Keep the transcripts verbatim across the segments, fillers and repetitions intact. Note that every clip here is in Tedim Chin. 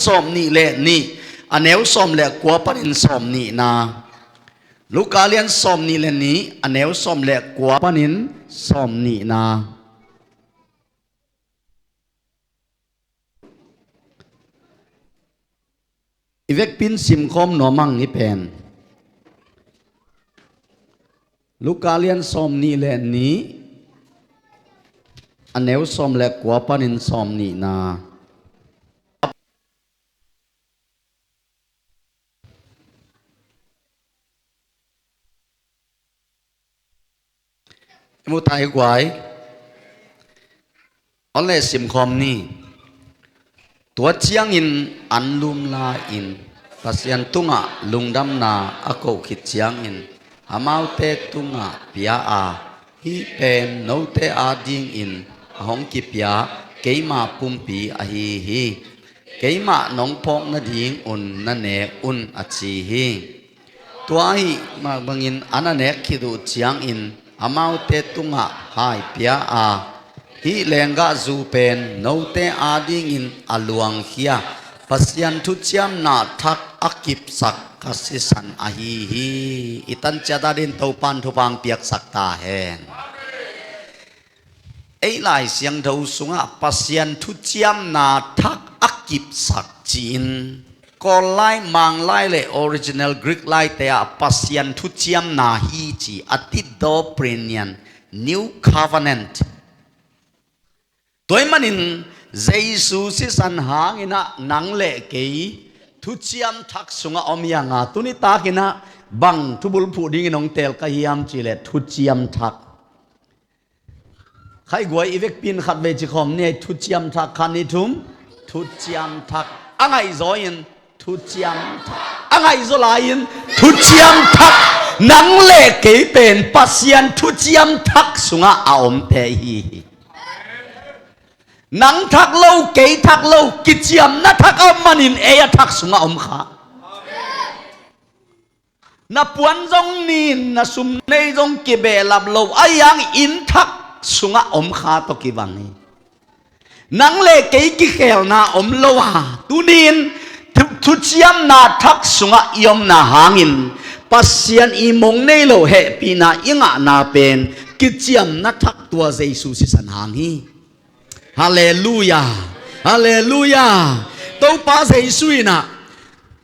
sawm nih le nih, a neu sawm le kua panin sawm nihna. Luka lian sawm nih le nih, a neu sawm le kua panin sawm nihna. I vekpin simkhawm nuam ang i pen. Luka lian sawm nih le nih, a neu sawm le kua panin sawm nihna. I mu ta hi guai. On le simkhawm ni. Tua ciangin an lum la-in Pasian tungah lungdamna a koh khit ciangin amaute tungah pia a, "Hih pen note adingin a hong kipia keima pumpi ahi hi. Keimah nong phawk nadingun na nek un," a ci hi. Tua ahih mah bangin a na nek khit uh ciangin amaute tungah hai pia a, "Hih lenggahzu pen note adingin a luangkhia Pasian thuciamna thak a kipsak ka sisan ahi hi." I tanciat adingin Topan thupha piaksak ta hen. Ei Lai Siangtho sungah Pasian thuciamna thak a kipsak ci-in Kawl lai, Mang lai le original Greek laite ah Pasian thuciamna hi ci, a ti Doprinian, New Covenant. Tua ahih manin Jesu sisan hangin ah nang le kei thuciam thak sungah om hi hang a, tuni takin ah bang thubulphuh dingin hong teel ka hiam cih leh thuciam thak. Khaiguai i vekpin khat vei ci khawm ni ei, thuciam thak, khat ni thum, thuciam thak. A ngaihzaw in thuciam thak. A ngaihzaw lai-in thuciam thak. Nang le kei pen Pasian thuciam thak sungah a omte hi hi. Nang thak lo, kei thak lo, kiciamna thak a om manin ei a thak sungah om kha. Na puan zong nin, na sum nei zong kibehlap lo, a hiang in thak sungah om kha tawh kibang hi. Nang le kei kikhelna om lo a, tunin thu-, thuciamna thak sungah i omna hangin Pasian i mong nei lo hehpihna i ngahna pen kiciamna thak, tua Jesu sisan hang hi. Halleluia. Halleluia. Topa Jesu in ah,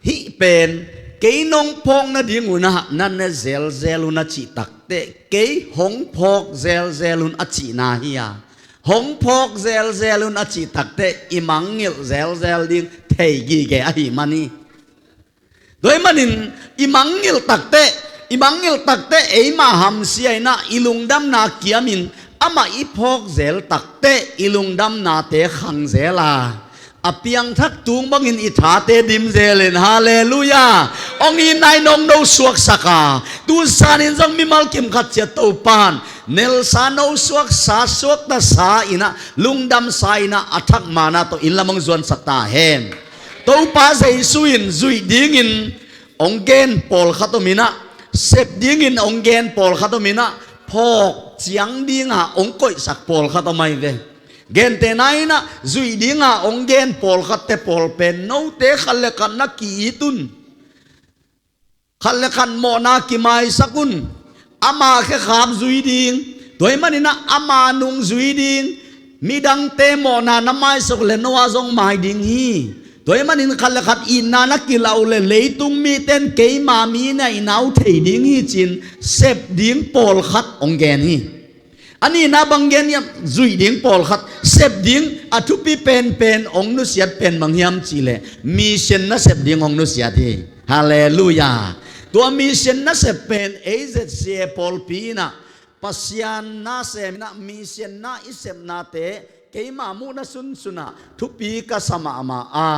"Hih pen kei nong phawk nadingun ah na ne zelzel un," a cih takteh, "Kei hong phawk zelzel un," a cihna hi a, "Hong phawk zelzel un," a cih takteh i mangngilh zelzel ding thei gige ahih man hi. Tua ahih manin i mangngilh takteh, i mangngilh takteh eimah hamsia in ah i lungdamna kiamin amah i phawk zel takteh i lungdamnate khang zel a, a piangthak tung bangin i thate dim zel in. Halleluia. Hong itna in hong nosuaksak a, tu zanin zong mimal kim khat ciat Topan nelsa, nosuaksa, suakta sa in ah, lungdam sa in ah, a thak mana tawh inn lam hong zuansak ta hen. Topa Jesu in zuih dingin hong gen pawlkhat om in ah, sep dingin hong gen pawlkhat om in ah, phawk ciang dinga hong koihsak pawlkhat om ahi ve. Gentehna in ah, zuih dinga hong gen pawlkhatte pawl pen note khat le khat na ki-it un. Khat le khat mawhna kimaisak un. Ama khekhap zui ding. Tua ahih manin ah ama nung zui ding. Midangte mawhna na maisak uh leh no a zong mai ding hi. Tua ahih manin khat le khat itna na kilah uh leh leitung mite in keima mi na i nau thei ding hi ci-in sep ding pawlkhat hong gen hi. A nihna bang gen hiam, zuih ding pawlkhat, sep ding a thupi penpen hong nusiat pen bang hiam cih leh, mission nasep ding hong nusiat hi. Halleluia. Tua mission nasep pen ei Z C A pawlpi in ah, Pasian na sem in ah, mission na i sepnate keima muhna sunsun ah thupi ka sa mahmah a,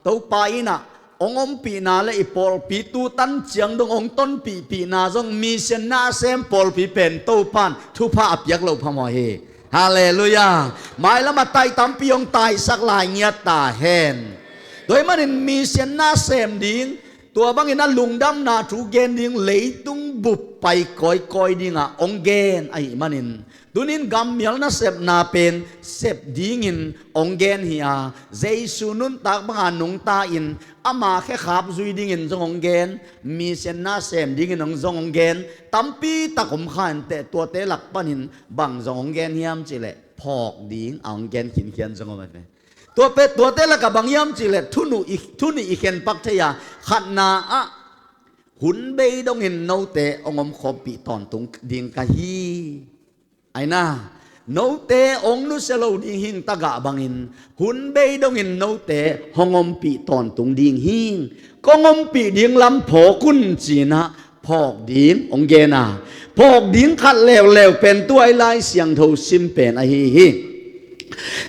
Topa in ah hong ompihna le i pawlpi tu tan ciang dong hong tonpihpihna zong, mission na sem pawlpi pen Topan thupha a piak loh phamawh hi. Halleluia. Mailam a tai tampi hong taisak lai ngiat ta hen. Tua ahih manin mission na sem ding, tua bangin a lungdamna thu gen ding leitung bup pai kawikawi dingah hong gen ahih manin, Tunin gammial nasepna pen sep dingin hong gen hi a, Jesu nuntak banga nungta-in ama khekhap zui dingin zong hong gen, mission nasem dingin hong zong hong gen, tampi tak om kha inteh. Tuate lak panin bang zong hong gen hiam cihleh phawk ding a hong gen khinkhian zong om a ve. Tua pe, tuate lakah bang hiam cihleh thu nih i, thu nih i khenpak thei a, khatna ah hun bei dongin note hong omkhawmpih tawntung ding ka hi. Aina, note hong nusia lo ding hing tagah bangin hun bei dongin note hong ompih tawntung ding hing. Kong ompih ding lam phawk un cinah phawk ding hong gen a, phawk ding khat leuleu pen tua i Lai Siangtho sim pen ahi hi.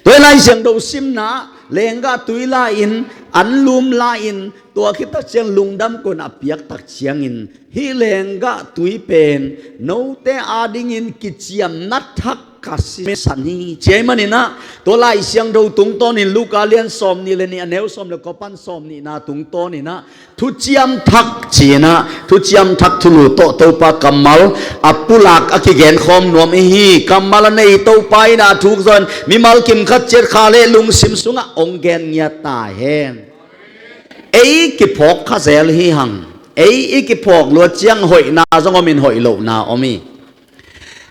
Tua i Lai Siangtho simna lenggah tui la-in, anlum la-in, tua khit tak ciang lungdam kona a piak tak ciangin hih lenggah tui pen note adingin kiciamna thak ka sisan hi. Tua ahih maninah tua Lai Siangtho tungtawnin Luka lian sawm nih le nih, a neu sawm le kua pan sawm nihna tungtawninah thuciam thak cinah, thuciam thak thulu tawh Topa kammal a pulak a kigenkhawm nuam i hi. Kammal a nei Topa inah thuk zawin mimal kim khat ciat kha le lungsim sungah hong gen ngiat ta hen. Ei kiphawk kha zel hi hang. Ei i kiphawk luat ciang hoihna zong omin hoih lohna om hi.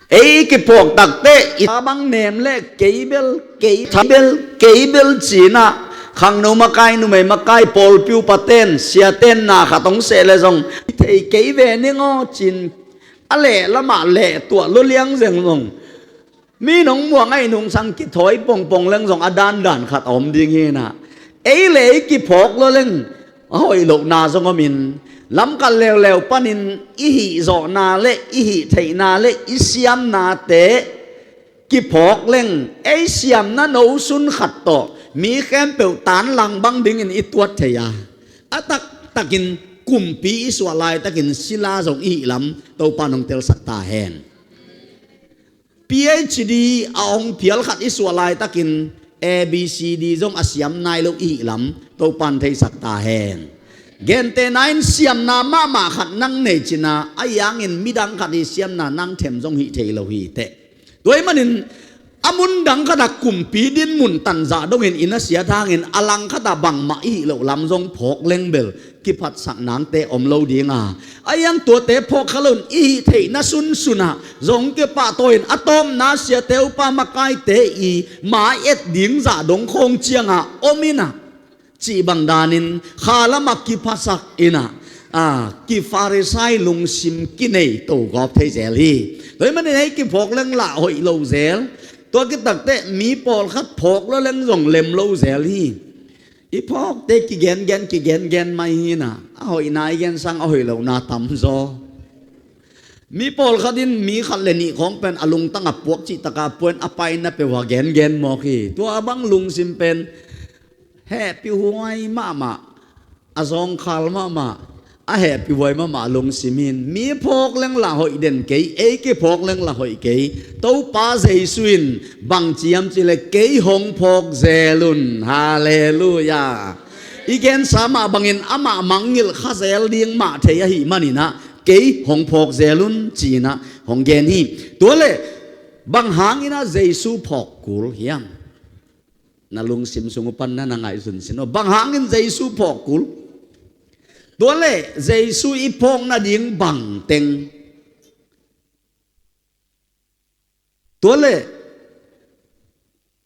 Ei i kiphawk takte i tha bang nem le kei bel, kei tha bel, kei bel cinah khangno makai, numei makai, pawlpi upaten, siaten na khat hong seh le zong thei kei ve ning aw cin a leh lamah leh tuah lua liang zeng zong mi nong muang ahi nungsang kithawi pongpong leng zong a dandan khat a om ding hinah. Ei le ei kiphawk lua leng a hoih lohna zong omin, lamkhat leuleu panin i hihzawhna le i hihtheihna le i siamnate kiphawk leng ei siamna nosun khat tawh mi khempeuh tanlang bang dingin i tuat thei a, a taktakin kumpi i suah laitakin sila zong i hih lam Topa nong telsak ta hen. P H D a hong phial khat i suah laitakin A B C D zong a siam nai lo i hih lam Topan theisak ta hen. Gentehna in siamna mahmah khat nang nei cinah a hiangin midang khat i siamna nang them zong hih thei lo hi teh. Tua ahih manin a mundang khatah kumpi dinmun tanzah dongin i na siat hangin a langkhatah bangmah i hih loh lam zong phawk leng bel kiphatsak nangte om lo dinga, a hiang tuate phawk kha loin i hih theihna sunsunah zong kipahtawi in a tawpna siate upa makaite i ma et ding zah dong khawng cianga om inah cih bang danin kha lamah kiphasak inah, a, ki-Pharisai lungsim kinei togawp thei zel hi. Tua ahih manin ei kiphawk leng lah hoih lo zel. Tua kitakte mi pawlkhat phawk lua leng zong lem lo zel hi. I phawkte kigengen kigengen mai hinah, a hoihna i gen sang a hoih lohna tamzaw. Mi pawlkhat in mi khat le nih khawng pen a lungtang a puak cihtaka puan a paina peuh a gengen mawk hi. Tua a bang lungsim pen hehpihhuai mahmah, a zawngkhal mahmah, a hehpihhuai mahmah a lungsim in mi phawk leng lah hoih den kei, ei kiphawk leng lah hoih kei. Topa Jesu in bang ci hiam cihleh kei hong phawk zel un. Halleluiah. I gensa mah bangin amah mangngilh kha zel ding mah thei ahih maninah kei hong phawk zel un cinah hong gen hi. Tua le bang hanginah Jesu phawk kul hiam? Na lungsim sung uh pan na na ngaihsun sin aw. Bang hangin Jesu phawk kul? Tua le Jesu i phawk nading bangteng. Tua le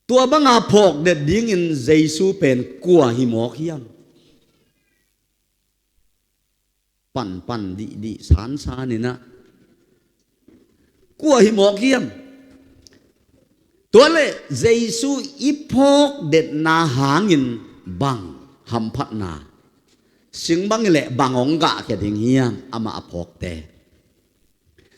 tua banga phawk det dingin Jesu pen kua hi mawk hiam? Panpan dihdih sansan inah kua hi mawk hiam? Tua le Jesu i phawk detna hangin bang hamphatna, sing bang i leh bang hong gahkhia ding hiam amah a phawkte?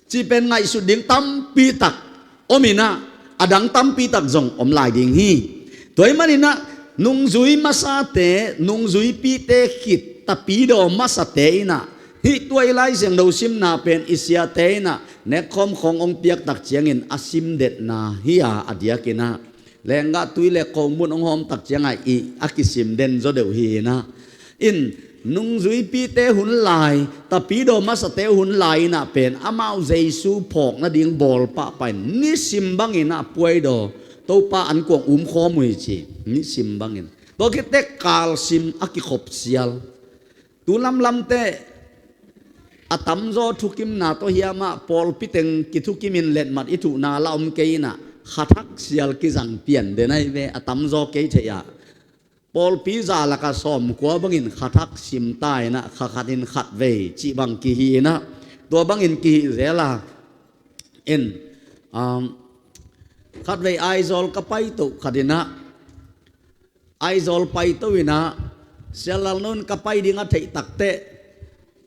Cih pen ngaihsut ding tampi tak om inah, a dang tampi tak zong om lai ding hi. Tua ahih maninah nungzui masate, nungzuipite khit tapidaw masate inah, hih tua i Lai Siangtho simna pen i siate inah nekkhawm khawng hong piak tak ciangin a simdetna hi-a, a diakinah lenggah tui le komun hong hawm tak ciangah i a kisim den zaw deuh hi inah. In Nungzuipite hun lai, tapidaw masate hun lai inah pen amau Jesu phawk nading bawl pahpah in nisim bangin ah puaidaw, Topa ankuang umkhawm uh hi ci, nisim bangin. Tua khit teh kalsim a kikhop sial. Tu lamlamte a tamzaw thukimna tawh hiamah pawlpi teng kithukimin letmat i thuhna la om kei inah khathak sial kizang pian den ahi ve, a tamzaw kei thei ah. Pawlpi za lakah sawmkua bangin khathak simta inah kha khatin khatvei cih bang kihi inah, tua bangin kihi zel a. In, um, khatvei Aizawl ka paito khat inah, Aizawl paito inah, Sialalno in ka pai ding a theih takteh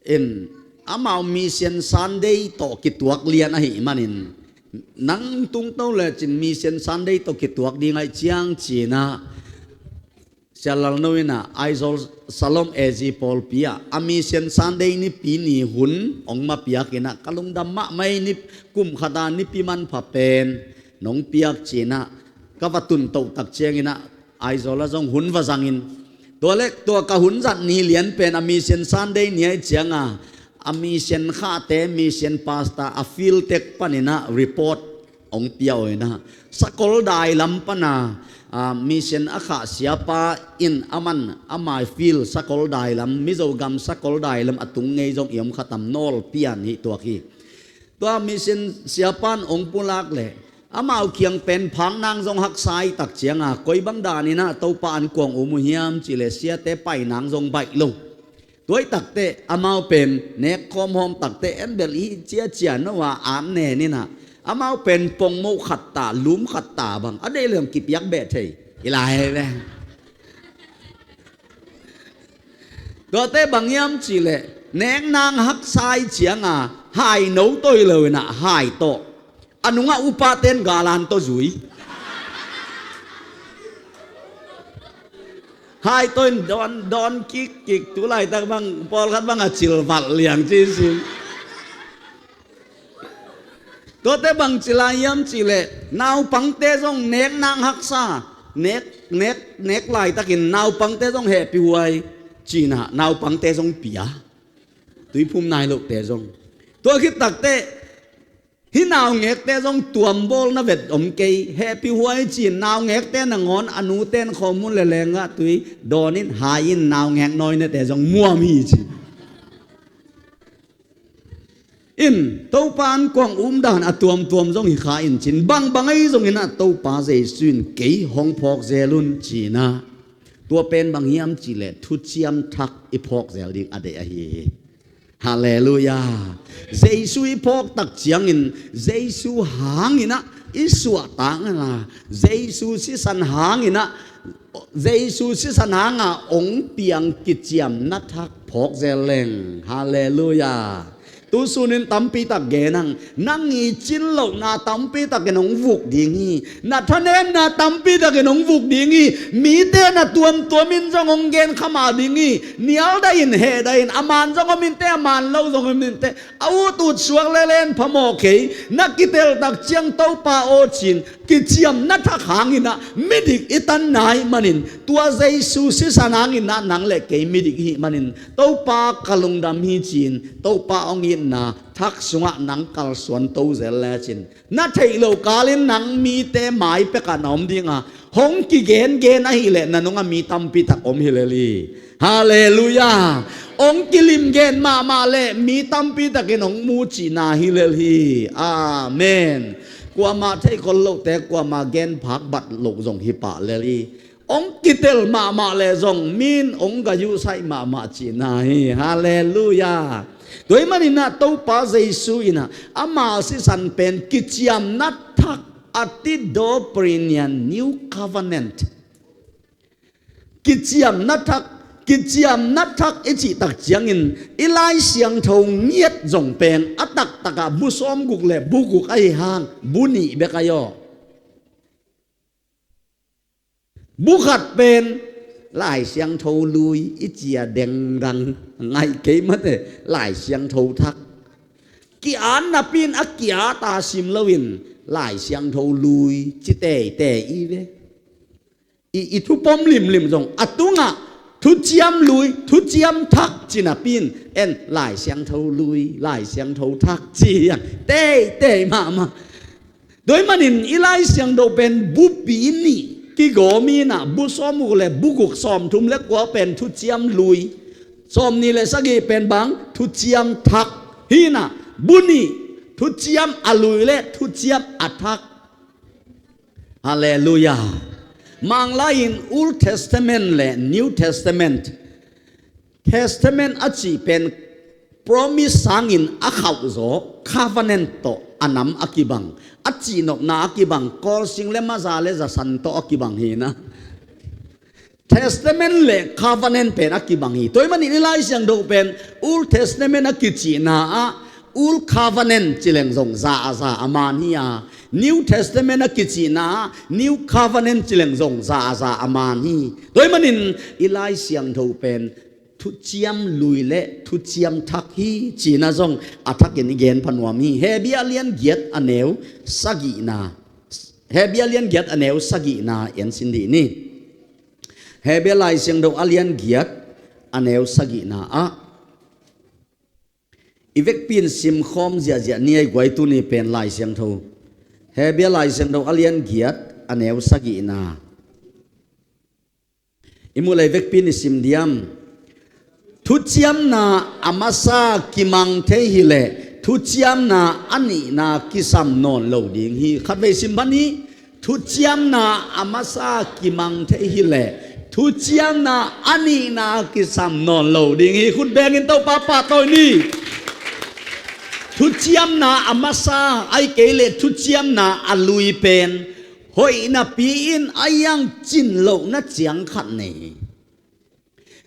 in, amau Mission Sunday tawh kituak lian ahih manin, nang tungto lecin Mission Sunday tawh kituak ding ahih ciang cinah, Sialalno inah Aizawl Shalom A G pawlpi ah a Mission Sunday nipi ni hun hong mapiak inah, ka lungdam mahmah hi, ni kum khata nipi manpha pen nong piak cinah, ka va tuntoh tak cianginah Aizawl ah zong hun va zangin, tua le tua ka hun zat ni lian pen a Mission Sunday ni ahih cianga, a mission khahte, mission pastor a field tek paninah report hong pia uh inah, sakol dailam pana, a, mission a khah siapa in aman ama field sakol dailam, Mizogam sakol dailam a tung ngei zong i om khatam nawl pian hi tuak hi. Tua mission siapan hong pulak leh amau kiang pen phak nang zong haksa ih tak cianga, koi bang daninah Topa ankuang um uh hiam cihleh siate pai nang zong baih lo. Tua ih takteh amau pen nek khawmhawm takteh, en bel i ciacia no a at nen inah, amau pen pongmoh khat ta, lum khat ta bang a deih leng kipiak beh thei i lai ve. Tuate bang hiam cihleh nek nang haksa ih cianga, hai no tawh hi lo inah, hai tawh, a nungah upaten galan tawh zui. Hai tawh in dawn, dawn kikkik, tu laitak bang pawlkhat bang a cilvalh liang ci si. Tuate bang ci lai hiam cihleh naupangte zong nek nang haksa, nek, nek, nek laitakin naupangte zong hehpihhuai cinah naupangte zong pia. Tuiphum nai lohte zong. Tua khit takteh hih naungekte zong tuambawlna vet om kei, hehpihhuai cin naungekte nangawn a nuten khawmun le lengah tui dawnin hai in naungek nawinate zong muam hi ci. In, Topa ankuang umdan a tuamtuam zong hi kha in cin, bangbang ahi zonginah Topa Jesu in kei hong phawk zel un cinah, tua pen bang hiam cihleh thuciam thak i phawk zel ding a deih ahi hi. Halleluiah. Jesu i phawk tak ciangin Jesu hanginah i suahtak a, Jesu sisan hanginah, Jesu sisan hanga hong piang kiciamna thak phawk zel leng. Halleluiah. Tusunin tampitak gen ang, nang i cinlohna tampitakin hong vuk ding hi. Na thanemna tampitakin hong vuk ding hi. Mite na tuamtuamin zong hong gen khamah ding hi. Nialdahin, hehdahin, a man zong om inteh, a man lo zong om inteh, a utut suak lelen phamawh kei. Na kiteltak ciang Topa aw cin, kiciamna thak hanginah midik i tan nai manin, tua Jesu sisan hanginah nang le kei midik i hih manin, Topa ka lungdam hi cin, Topa hong itna thak sungah nang kalsuan to zel lecin, na theih loh kalin nang mite mai pekah na om dinga, hong kigengen ahileh na nungah mi tampitak om hi lel hi. Halleluiah. Hong kilimgen mahmah leh mi tampitakin hong mu cihna hi lel hi. Amen. Kuamah theihkhol lohte kuamah genphak bat loh zong hi pah lel hi. Hong kitel mahmah leh zong min hong gayuhsaih mahmah cihna hi. Halleluiah. Tua hih maninah Topa Jesu inah ama sisan pen kiciamna thak, a ti Doprinian New Covenant. Kiciamna thak, kiciamna thak i cihtak ciangin i Lai Siangtho ngiat zong pen a taktakah bu sawmguk le bu guk ahi hang bu nih bek ahi aw. Bu khat pen Lai Siangtho lui i cia dengdang ngaih kei mate, Lai Siangtho thak. Ki-at napi in a ki-at a sim loin Lai Siangtho lui ci teitei i ve. I, i thupom limlim zong a tungah Thuciam lui, thuciam thak ci napi in en Lai Siangtho lui, Lai Siangtho thak ci hiang teitei mahmah. Tua ahih manin i Lai Siangtho pen bupi nih kigawm hi-in ah, bu sawmguk le bu guk, sawmthum le kua pen thuciam lui, sawmnih le sagih pen bang, thuciam thak hi-in ah, bu nih, thuciam a lui le thuciam a thak. Halleluiah. Manglai in Old Testament le New Testament, Testament a cih pen promise sangin a khauhzaw, covenant tawh a nam a kibang, a cihnopna a kibang, kawlsing le maza le zasan tawh a kibang hi-in ah, Testament le covenant pen a kibang hi. Tua ahih manin i Lai Siangtho pen Old Testament a kicihna ah Old Covenant ci leng zong za a za a man hi a, New Testament a kicihna ah New Covenant ci leng zong za a za a man hi. Tua ahih manin i Lai Siangtho pen thuciam lui le thuciam thak hi cihna zong a thakin i gen pha nuam hi. Hebru a lian giat a neu sagihna, Hebru a lian giat a neu sagihna en sin dih ni. Hebru Lai Siangtho a lian giat a neu sagihna ah, i vekpi in simkhawm ziahziah ni ei guai, tuni pen Lai Siangtho, Hebru Lai Siangtho a lian giat a neu sagihna i muh leh, i vekpi in i sim diam? Thuciamna a masa kimang thei hileh thuciamna a nihna kisam nawn lo ding hi. Khatvei sim pha ni. Thuciamna a masa kimang thei hileh thuciamna a nihna kisam nawn lo ding hi. Khut bengin Topa pahtawi ni. Thuciamna a masa, ahih kei leh thuciamna a lui pen hoih napi-in a iang cin lohna ciang khat nei hi.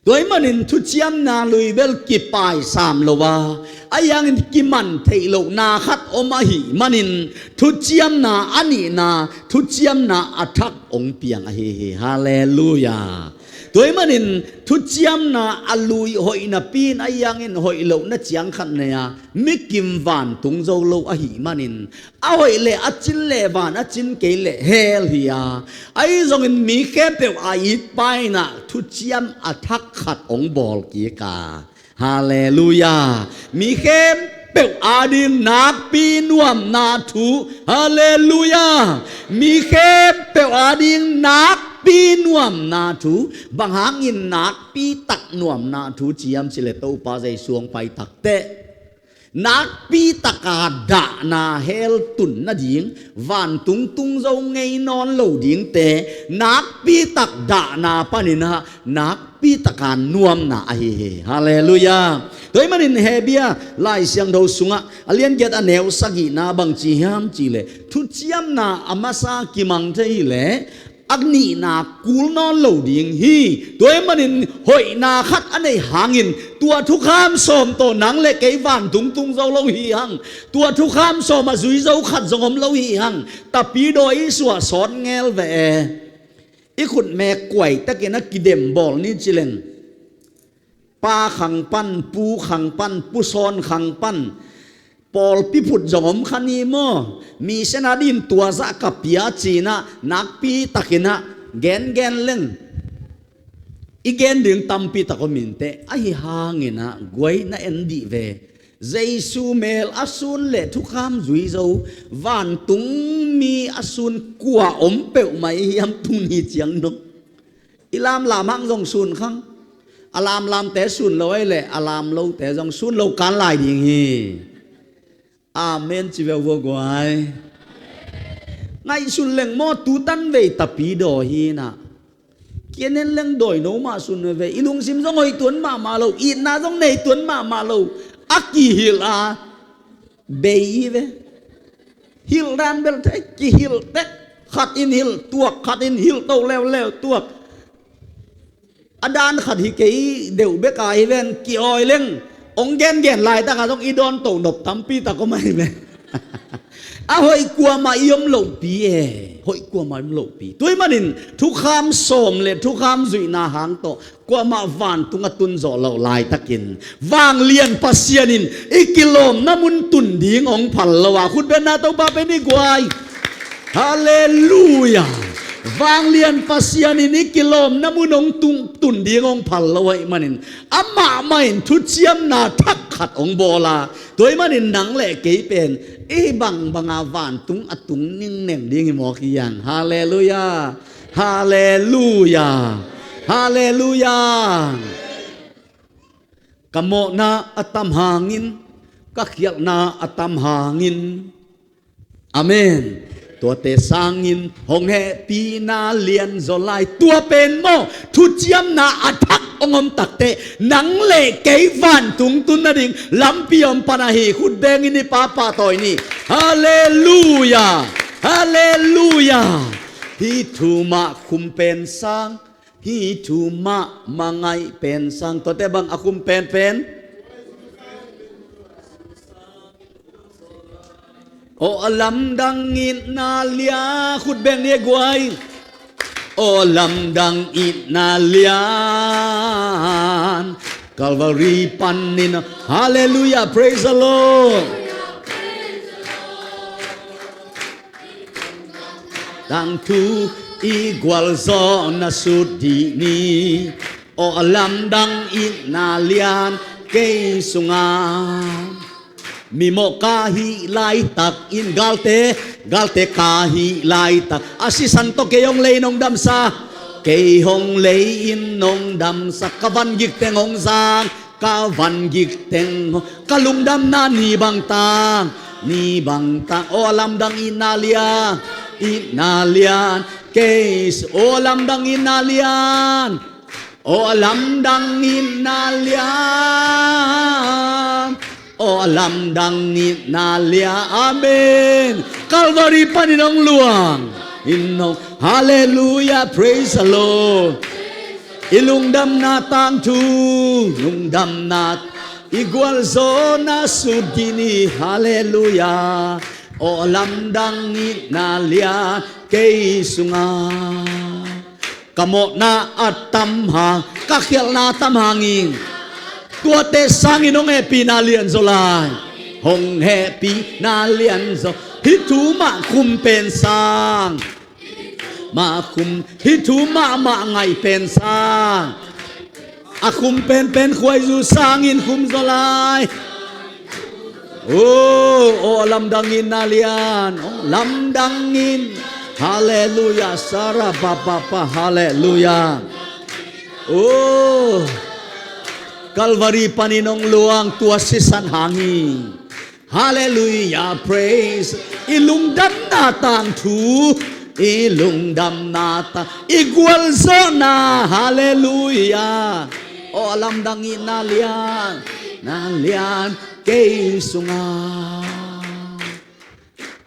Tua ahih manin thuciamna lui bel kipaisam lo a, a iangin kiman theih lohna khat om ahih manin thuciamna a nihna, thuciamna a thak hong piang ahi hi. Halleluiah. Tua ahih manin thuciamna a lui hoih napi-in a iangin hoih lohna ciang khat nei a, mi kim vantung zo lo ahih manin a hoih leh a cin leh van, a cin kei leh hell hi a, ahi zongin mi khempeuh a itpa in ah thuciam a thak khat hong bawl kik a. Halleluiah. Mi khempeuh ading nakpi nuamna thu. Halleluiah. Mi khempeuh ading nakpi nuamna thu. Bang hangin nakpi tak nuamna thu ci hiam cih leh Topa Jesu hong pai tak teh nakpi taka dahna hell tun nading, vantung tung zo ngei nawn lo dingte nakpi tak dahna panin ah nakpi taka nuamna ahi hi. Halleluiah. Tua ahih manin Hebru Lai Siangtho sungah a lian giat a neu sagihna bang ci hiam cih leh thuciamna a masa kimang thei hileh a nihna kul nawn lo ding hi. Tua ahih manin hoihna khat a neih hangin tua thukham sawm tawh nang le kei vantung tung zo lo hi hang. Tua thukham sawm a zui zo khat zong om lo hi hang. Tapidaw i suah sawt ngel ve e. I khut mek kuai takin a kidem bawl ni ci leng, pa khang pan, pu khang pan, pu sawn khang pan, pawlpi phut zong om kha ni maw? Mission a dingin tua zah ka pia ci-in ah nakpi takin ah gengen leng i gen ding tampi tak om inteh. Ahi hangin ah guai, na en dih ve. Jesu mel a sun le thukham zui zo vantungmi a sun kua om peuhmah i hiam tuni ciang dong? I lamlam hang zong sun khang. A lamlamte sun lo ahih leh a lam lote zong sun lo kan lai ding hi. Amen ci ve ua guai. Ngaihsun leng maw, tu tan vei Tapidaw hi-in ah, kian en leng dawino mah sun veve. I lungsim zong hoih tuan mahmah lo, itna zong nei tuan mahmah lo. A kihilh a bei hi ve. Hilh dan bel thei, kihilh tek. Khat in hilh tuak, khat in hilh to leuleu tuak. A dan khat hi kei deuh bek a hi ven, ki-awi leng hong gengen laitak a zong i dawn to nop tampi tak om ahi ve. A hoih kuamah i om lohpi e. Hoih kuamah i om lohpi. Tua ahih manin thukham sawm le thukham zuihna hang tawh kuamah vantung a tun zawh loh laitakin vanglian Pasian in i kilawmna mun tun ding hong phal lo a, khut bengin Topa pen i guai. Halleluiah. Vanglian Pasian in i kilawmna mun hong tung, tun ding hong phal lo ahih manin, amah mah in thuciamna thak khat hong bawl a, tua ahih manin nang le kei pen ei bangbanga vantung a tung ningneng ding hi mawk hi hang. Halleluiah. Halleluiah. Halleluiah. Ka mawhna a tam hangin, ka khialhna a tam hangin. Amen. Tuate sangin hong hehpihna lianzaw lai. Tua pen maw, thuciamna a thak hong om takteh, nang le kei vantung tun nading lampi om pan ahi. Khut bengin i Pa pahtawi ni. Halleluiah. Halleluiah. Hih thu mah khum pen sang, hih thu mah mangaih pen sang. Tuate bang a khum penpen? Aw lamdang itna lian, khut beng ni e guai. Aw lamdang itna lian, Calvary panin. Halleluiah, praise the Lord. Tangthu i gualzawhna sut dih ni. Aw lamdang itna lian kei sunga. Mimawh ka hih laitak in galte, galte ka hih laitak a sisan tawh kei hong lei in hong damsa. Kei hong lei in hong damsa, ka van gik teng hong zang. Ka van gik teng, ka lungdamna ni bang tang, ni bang tang. Aw lamdang itna lian, itna lian, kei s-, aw lamdang itna lian. Aw lamdang itna lian. Aw lamdang itna lian. Amen. Calvary panin hong luang. In hong. Halleluiah, praise the Lord. I lungdamna tangthu, lungdamna, i gualzawhna sut dih ni. Halleluiah. Aw lamdang itna lian kei sunga. Ka mawhna a tam hang, ka khialhna a tam hangin. Tuate sangin hong hehpihna lianzaw lai. Hong hehpihna lianzaw. Hih thu mah khum pen sang. Mah khum, hih thu mahmah ngaih pen sang. A khum penpen khuaizu sangin khum zaw lai. Oh, oh, lamdang itna lian. Oh, lamdang in. Halleluiah. Sara papa pa. Halleluiah. Oh. Calvary panin hong luang tua sisan hangin. Halleluiah, praise. I lungdamna tangthu, i lungdamna tang, i gualzawhna. Halleluiah. Aw lamdang itna lian, na lian kei sunga.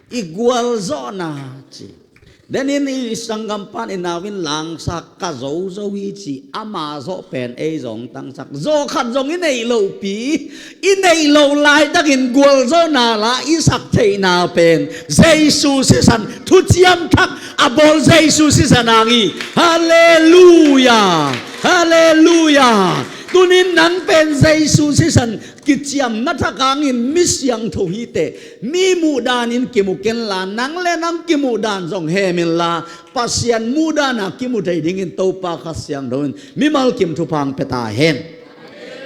I gualzawhna ci. Denin i sanggampan i nau in langsak ka zozo hi ci, ama zawh pen ei zong tangsak. Zawh khat zong i neih lohpi, i neih loh laitakin gualzawhna la i sak theihna pen Jesu sisan, thuciam thak a bawl Jesu sisan hang hi. Halleluiah. Halleluiah. Tunin nang pen Jesu sisan kiciamna thak hangin mi siangtho hi teh, mi muhdanin kimu kenla, nang le nang kimuhdan zong hem inla, Pasian muhdana kimu thei dingin Topa Kha Siangtho in mimal kim thupha hong pia ta hen.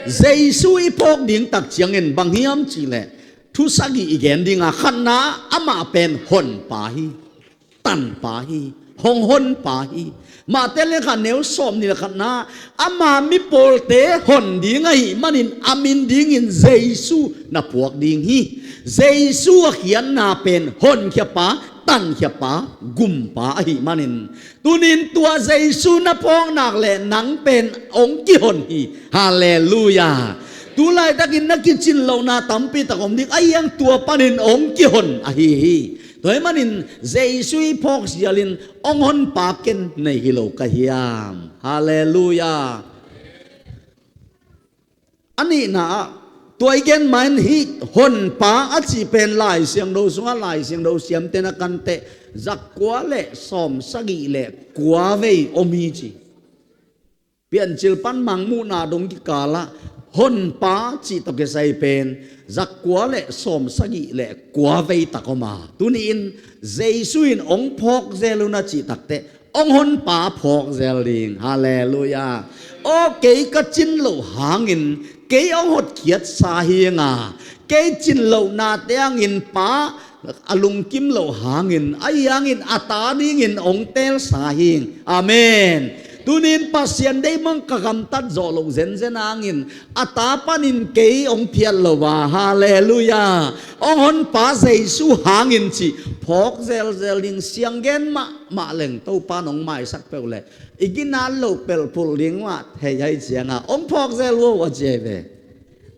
Jesu i phawk ding tak ciangin bang hiam cihleh, thu sagih i gen dinga, khatna amah pen honpa hi. Tanpa hi, hong honpa hi. Matthai lian khat neu sawmnih le khatna, ama mipawlte hon ding ahih manin a min dingin Jesu na phuak ding hi. Jesu a khiatna pen honkhiapa, tankhiapa, gumpa ahih manin, tunin tua Jesu na phawk nak leh nang pen hong kihon hi. Halleluiah. Tulaitakin na kicin lohna tampi tak om ding, ahi hang tua panin hong kihon ahi hi. Tua ahih manin Jesu i phawk sialin hong honpa ken nei hi lo ka hiam? Halleluiah. A nihna ah, tua i gen ma in hih honpa a cih pen Lai Siangtho sungah Lai Siangtho siamte na kanteh zakkua le sawmsagih le kua vei om hi ci. Piancil pan Mangmuhna dong kikalah honpa cih tawh kisai pen zakkua le sawmsagih le kua vei tak om a. Tuni-in Jesu in hong phawk zel un a cih takteh hong honpa phawk zel ding. Halleluiah. Aw, kei ka cin loh hangin kei hong hotkhiatsa hi nga, kei cin lohna tiangin Pa a lungkim loh hangin, ahi hangin a ta dingin hong teelsa hi. Amen. Tunin Pasian deih bang ka gamtat zawh loh zenzen hangin a ta panin kei hong phiat lo a, halleluiah, hong honpa Jesu hangin cih phawk zelzel ding. Sianggen mahmah leng Topa in hong maisak peuh leh i ginat loh pelh phulh ding mah thei ahih ciangin hong phawk zel un a ci ahi ve.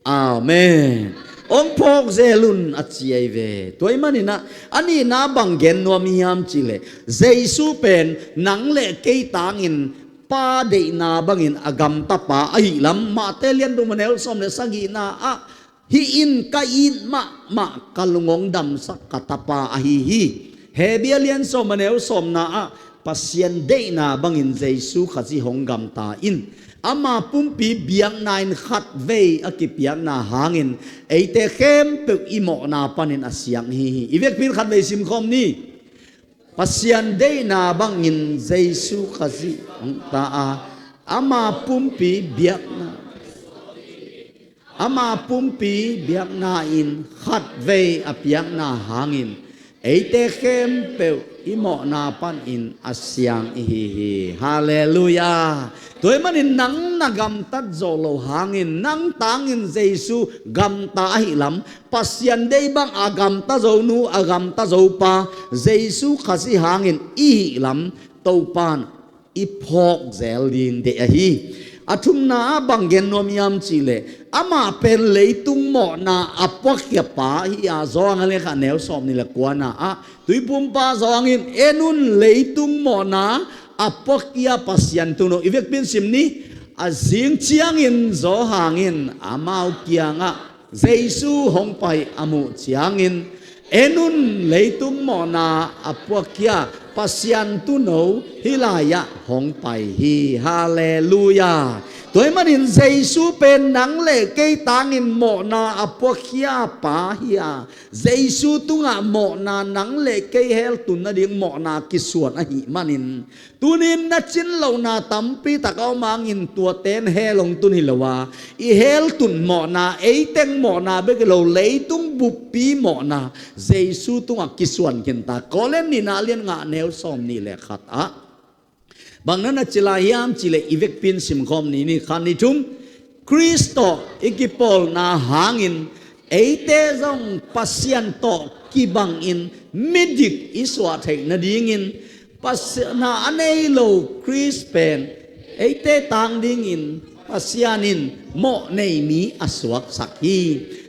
Amen. Hong phawk zel un a ci ahi ve. Tua ahih manin ah, a nihna bang gen nuam hiam cih leh, Jesu pen nang le kei tangin Pa deihna bangin a gamta pa ahih lam, Mate lian thum a neu sawm le sagihna ah, hih in ka it mahmah, ka lung hong damsak ka tapa ahi hi. Hebru lian sawm a neu sawmna ah, Pasian deihna bangin Jesu Khazih hong gamta in, ama pumpi biakna in khatvei a kipiakna hangin eite khempeuh i mawhna panin a siang ihi hi. I vekpi in khatvei simkhawm ni. Pasian deihna bangin Jesu Khazih hong ta a, ama pumpi biakna, ama pumpi biakna in khatvei a piakna hangin eite khempeuh i mawhna panin a siang ihi hi. Halleluiah. Tua ahih manin nang na gamtat zawh loh hangin, nang tangin Jesu gamta ahih lam, Pasian deih bang a gamta zo nu, a gamta zo pa Jesu Khazih hangin i hih lam, Topa in i phawk zel ding deih ahi. A thumna ah bang gen nuam hiam cih leh, amah pen leitung mawhna a puakkhia pa hi a, Johan a lian khat a neu sawmnih le kuana ah, Tuiphumpa Johan in, en un, leitung mawhna a puakkhia Pasian Tuuno. I vekpi in sim ni. A zing ciangin Johan in amau kiangah Jesu hong pai a muh ciangin, en un, leitung mawhna a puakkhia Pasian Tuuno hih lai-ah hong pai hi. Halleluiah. Tua ahih manin Jesu pen nang le kei tangin mawhna a puakkhia pa hi a, Jesu tungah mawhna, nang le kei heltun nading mawhna kisuan ahih manin, tunin na cin lohna tampi tak a om hangin tuate in hell hong tun hi lo a, i heltun mawhna, ei teng mawhna bek hi lo, leitung buppi mawhna Jesu tungah kisuan khin ta. Korin nihna a lian nga a neu sawmnih le khat ah bang na na ci lai hiam cih leh, i vekpi in simkhawm ni ni. Khat, nih, thum. Khrist tawh i kipawlna hangin eite zong Pasian tawh kibangin midik i suah theih nadingin, Pasian a nei lo Khrist pen eite tang dingin Pasian in mawhnei mi a suaksak hi.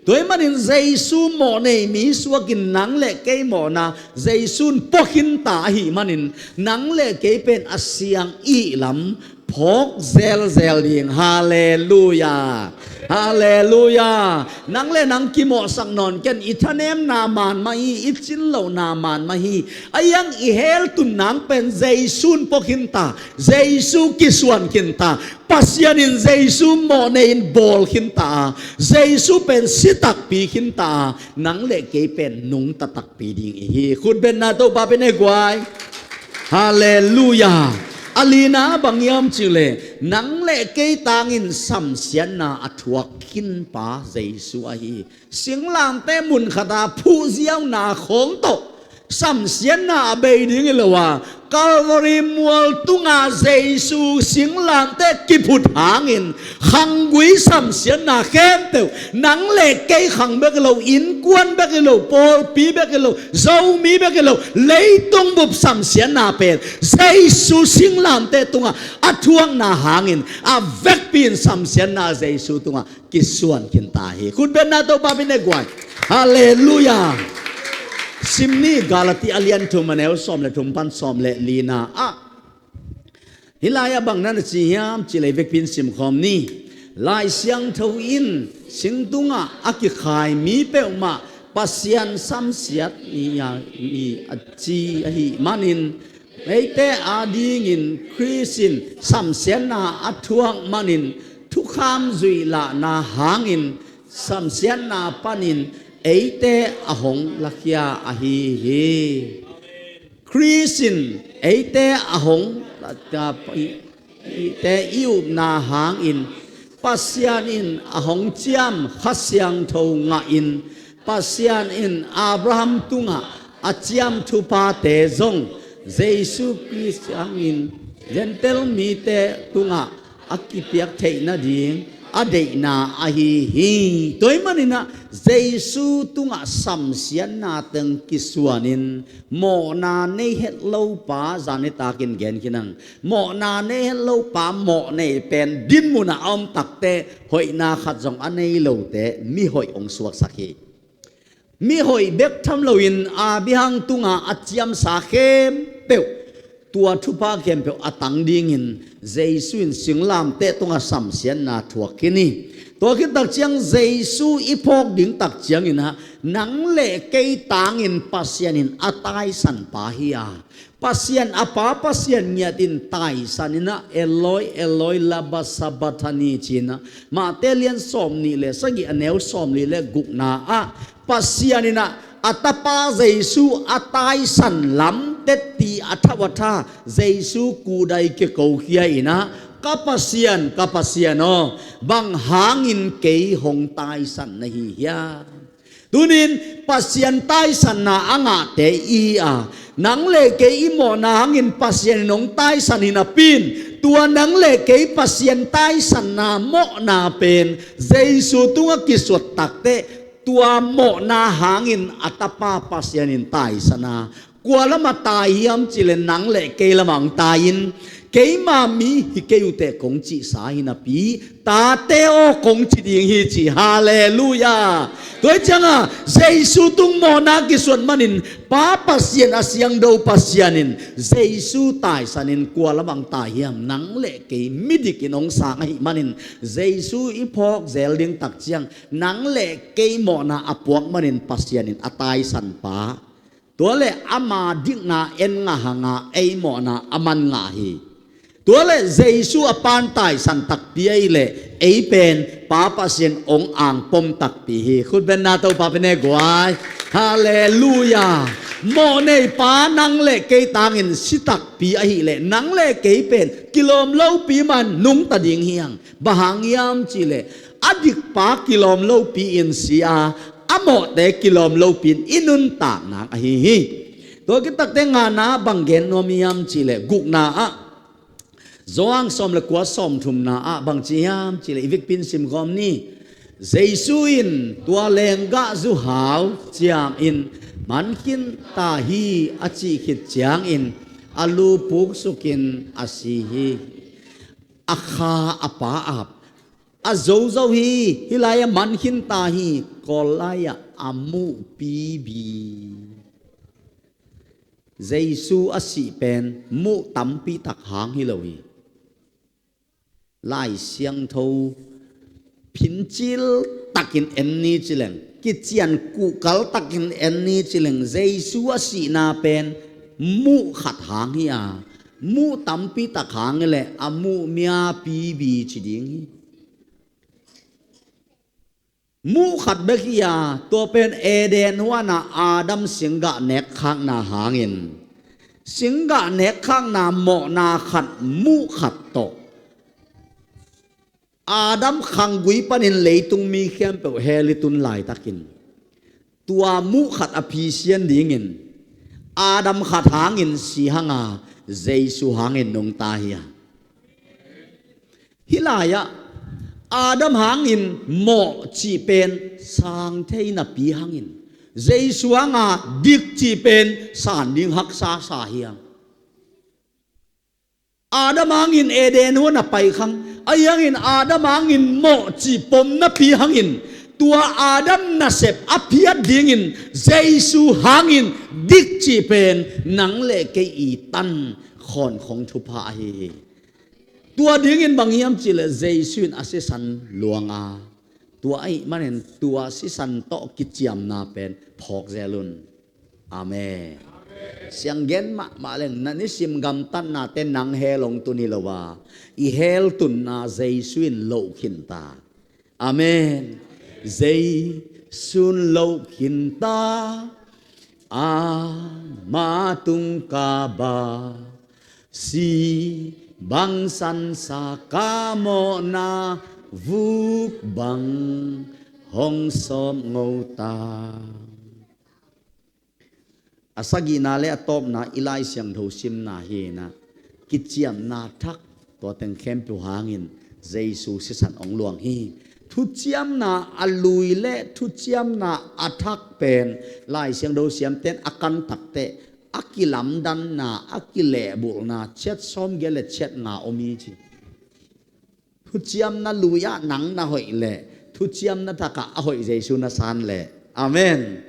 Tua ahih manin Jesu mawhnei mi suakin nang le kei mawhna Jesu in pua khin ta ahih manin, nang le kei pen a siang i hih lam phawk zelzel ding. Halleluiah. Halleluiah. Nang le nang kimawhsak nawn ken, i thanemna man mah hi, i cin lohna man mah hi. Ahi hang i heltun nang pen Jesu in pua khin ta, Jesu kisuan khin ta. Pasian in Jesu mawhnei in bawl khin ta a, Jesu pen si takpi khin ta a, nang le kei pen nungta takpi ding i hi. Khutbetna Topa pen he guai. Halleluiah. A lina bang hiam cih leh, nang le kei tangin samsiatna a thuak khin pa Jesu ahi hi. Singlamteh mun khat a phuhziauna khawng tawh samsiatna a bei ding hi lo a, Calvary mual tungah Jesu singlamteh kiphut hangin khanggui samsiatna khempeuh, nang le kei khang bek hi lo, innkuan bek hi lo, pawlpi bek hi lo, Zomi bek hi lo, leitung bup samsiatna pen Jesu singlamteh tungah a thuakna hangin a vekpi in samsiatna Jesu tungah kisuan khin ta hi. Khutbetna Topa min he guai. Halleluiah. Sim ni, Galati a lian thum a neu sawm le thum pan sawm le lina ah. Hih lai-ah bang na na ci hiam cih leh, vekpi in simkhawm ni. Lai Siangtho in sing tungah a kikhai mi peuhmah Pasian samsiat mi a, mi a ci ahih manin, eite adingin Khrist in samsiatna a thuak manin, thukham zuih lahna hangin samsiatna panin eite a hong lakhia ahi hi. Khrist in eite a hong, eite i upna hangin Pasian in a hong ciam Kha Siangtho ngahin, Pasian in Abraham tungah a ciam thuphate zong Jesu Khrist hangin Gentail mite tungah a kipiak theih nading a deihna ahi hi. Tua ahih maninah Jesu tungah samsiatna teng kisuanin mawhna nei het lo pa, zan nitakin gen khin ang, mawhna nei het lo pa mawh nei pen dinmunah a om takte hoihna khat zong a nei lote mihoih hong suaksak hi. Mihoih bek tham loin Abraham tunga a ciamsa khempeuh, tua thupha khempeuh a tang dingin Jesu in singlamteh tunga samsiatna thuak khin hi. Tua khit takciang Jesu i phawk ding takcianginah nang le kei tangin Pasian in a taisan pa hi a, Pasian a pa Pasian ngiatin taisaninah Eloi, Eloi, lama sabachthani cinah Mate lian sawmnih le sagih a neu sawmli le gukna ah Pasian inah a tapa Jesu a taisan lam tetti a thauh a tha Jesu kudai kikokhia inah, "Ka Pasian, ka Pasian aw, bang hangin kei hong taisan na hi hiam?" Tunin Pasian taisanna a ngahte i hi a, nang le kei i mawhna hangin Pasian in hong taisan hi napi-in, tua nang le kei Pasian taisanna mawhna pen Jesu tungah kisuat takte, tua mawhna hangin a tapa Pasian in taisan a, kua lamah tai hiam cihleh nang le kei lamah hong tai-in, "Keima mi hi kei uh teh," kong cihsa hi napi, "Tate aw," kong ci ding hi ci. Halleluiah. Tua hi cianga Jesu tung mawhna kisuat manin Pa Pasian, a siangtho Pasian in Jesu taisanin kua lamah hong tai hiam? Nang le kei midikin hong sang ahih manin Jesu i phawk zel ding takciang nang le kei mawhna a puak manin Pasian in a taisan pa, tua le ama dikna en ngah hanga ei mawhna a man ngah hi. Tua le Jesu a pan taisan takpi ahih leh ei pen Pa Pasian hong angpom takpi hi. Khutbenna Topa pe ne guai. Halleluiah. Mawh nei pa nang le kei tangin si takpi ahih leh nang le kei pen kilawm lopi man nungta ding hi hang. Bang hang hiam cihleh a dikpa kilawm lopi-in si a, a mawhte kilawm lopi-in i nuntak nang ahi hi. Tua khit takte ngana bang gen nuam hiam cihleh gukna ah, Johan sawm le kua sawmthumna ah bang ci hiam cihleh i vekpi-in simkhawm ni. Jesu in tua lenggah zuhau ciangin man khin ta hi a cih khit ciangin a lu puksukin a si hi. A kha a pa ap a zozo hi. Hih lai-ah man khin ta hi. Kawl lai-ah a muh pibi. Jesu a sih pen muh tampi tak hang hi lo hi. Lai Siangtho phincil takin en ni cileng, kician kuhkal takin en ni cileng, Jesu a sihna pen muh khat hang hi a, muh tampi tak hang hi leh a muh mia pibi ci ding hi. Muh khat bek hi a, tua pen Eden huanah Adam singgah nekkhakna hangin, singgah nekkhakna mawhna khat, muh khat tawh Adam khanggui panin leitung mi khempeuh hell i tun laitakin, tua muh khat a phisian dingin Adam khat hangin si hanga Jesu hangin nungta hi a. Hih lai-ah Adam hangin mawh cih pen sang thei napi hangin, Jesu hanga dik cih pen san ding haksa sa hi a. Adam hangin Eden huan a paikhang, ahi hangin Adam hangin mawh cih pom napi hangin, tua Adam nasep a phiat dingin Jesu hangin dik cih pen nang le kei i tan khawnkhong thupha ahi hi. Tua dingin bang hiam cihleh Jesu in a sisan luang a, tua ahih manin tua sisan tawh kiciamna pen phawk zel un. Amen. Siang gen mahmah leng na nisim gamtatnate nang hell hong tun hi lo a, i hell tunna Jesu in loh khin ta. Amen. Jesu in loh khin ta. Ama tungkaba si bang sansa ka mawhna vuk bang hong sawp ngota. A sagihna le a tawpna i Lai Siangtho simna hi inah kiciamna thak tua teng khempeuh hangin Jesu sisan hong luang hi. Thuciamna a lui le thuciamna a thak pen Lai Siangtho siamten a kan takteh a kilamdanna, a kilehbulhna chiat sawmgiat le chiat nga om hi ci. Thuciamna lui-ah nang na hoih leh thuciamna thakah a hoih Jesu na san leh. Amen.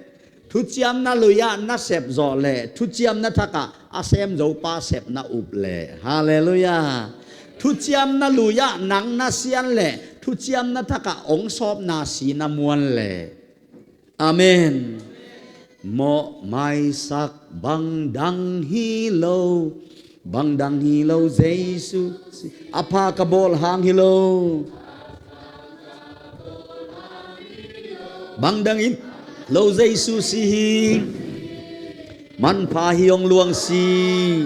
Thuciamna lui-ah na sep zawh leh thuciamna thakah a sem zopa sep na up leh. Halleluiah. Thuciamna lui-ah nang na sian leh thuciamna thakah hong sawpna si na muan leh. Amen. Mawhmaisak bangdang hi lo, bangdang hi lo Jesu si. A pha ka bawl hang hi lo. Bangdang hi lo Jesu si hi. Manpha hi hong luang si.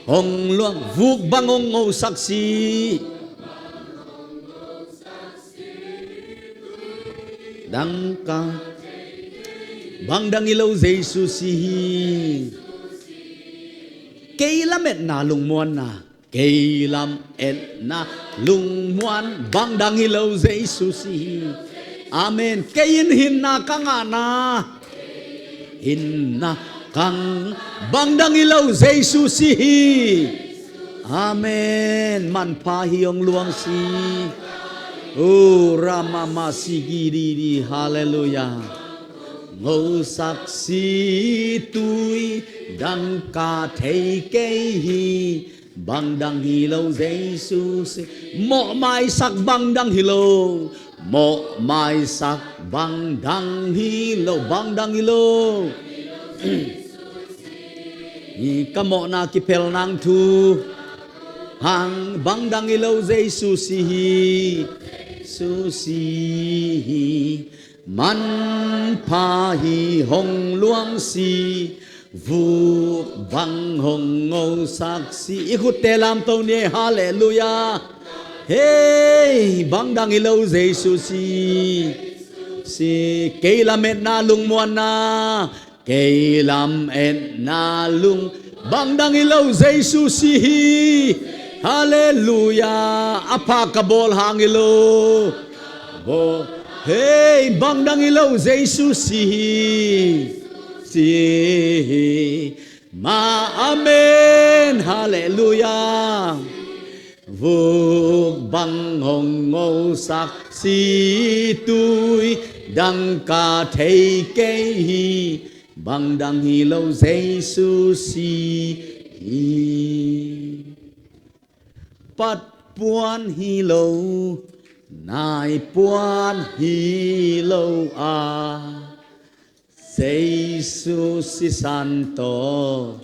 Hong luang vuk bang hong ngosak si. Dangka bangdang hi lo Jesu si hi. Kei lametna lungmuanna, kei lametna lungmuan bangdang hi lo Jesu si hi. Amen. Kei in hinna ka ngahna, hinna ka ngah bangdang hi lo Jesu si hi. Amen. Manpha hi hong luang si. O ramama si gididi. Halleluiah. Ngosak si tui dangka thei kei hi. Bangdang hi lo Jesu si. Mawhmaisak bangdang hi lo. Mawhmaisak bangdang hi lo. Bangdang hi lo. Hi ka mawhna kiphel nang thu hang bangdang hi lo Jesu si hi. Jesu si hi. Manpha hi hong luang si. Vuk bang hong ngosak si. I khutte lamto ni. Halleluiah. Hei bangdang hi lo Jesu si. Si kei lametna lungmuanna, kei lametna lung bangdang hi lo Jesu si hi. Halleluiah. A pha ka bawl hang hi lo. Bawl. Hei bangdang hi lo Jesu si hi. Si hi. Ma amen. Halleluiah. Vuk bang hong ngosak si tui dangka thei kei hi. Bangdang hi lo Jesu si hi. Patpuan hi lo, naipuan hi lo a, Jesu sisan tawh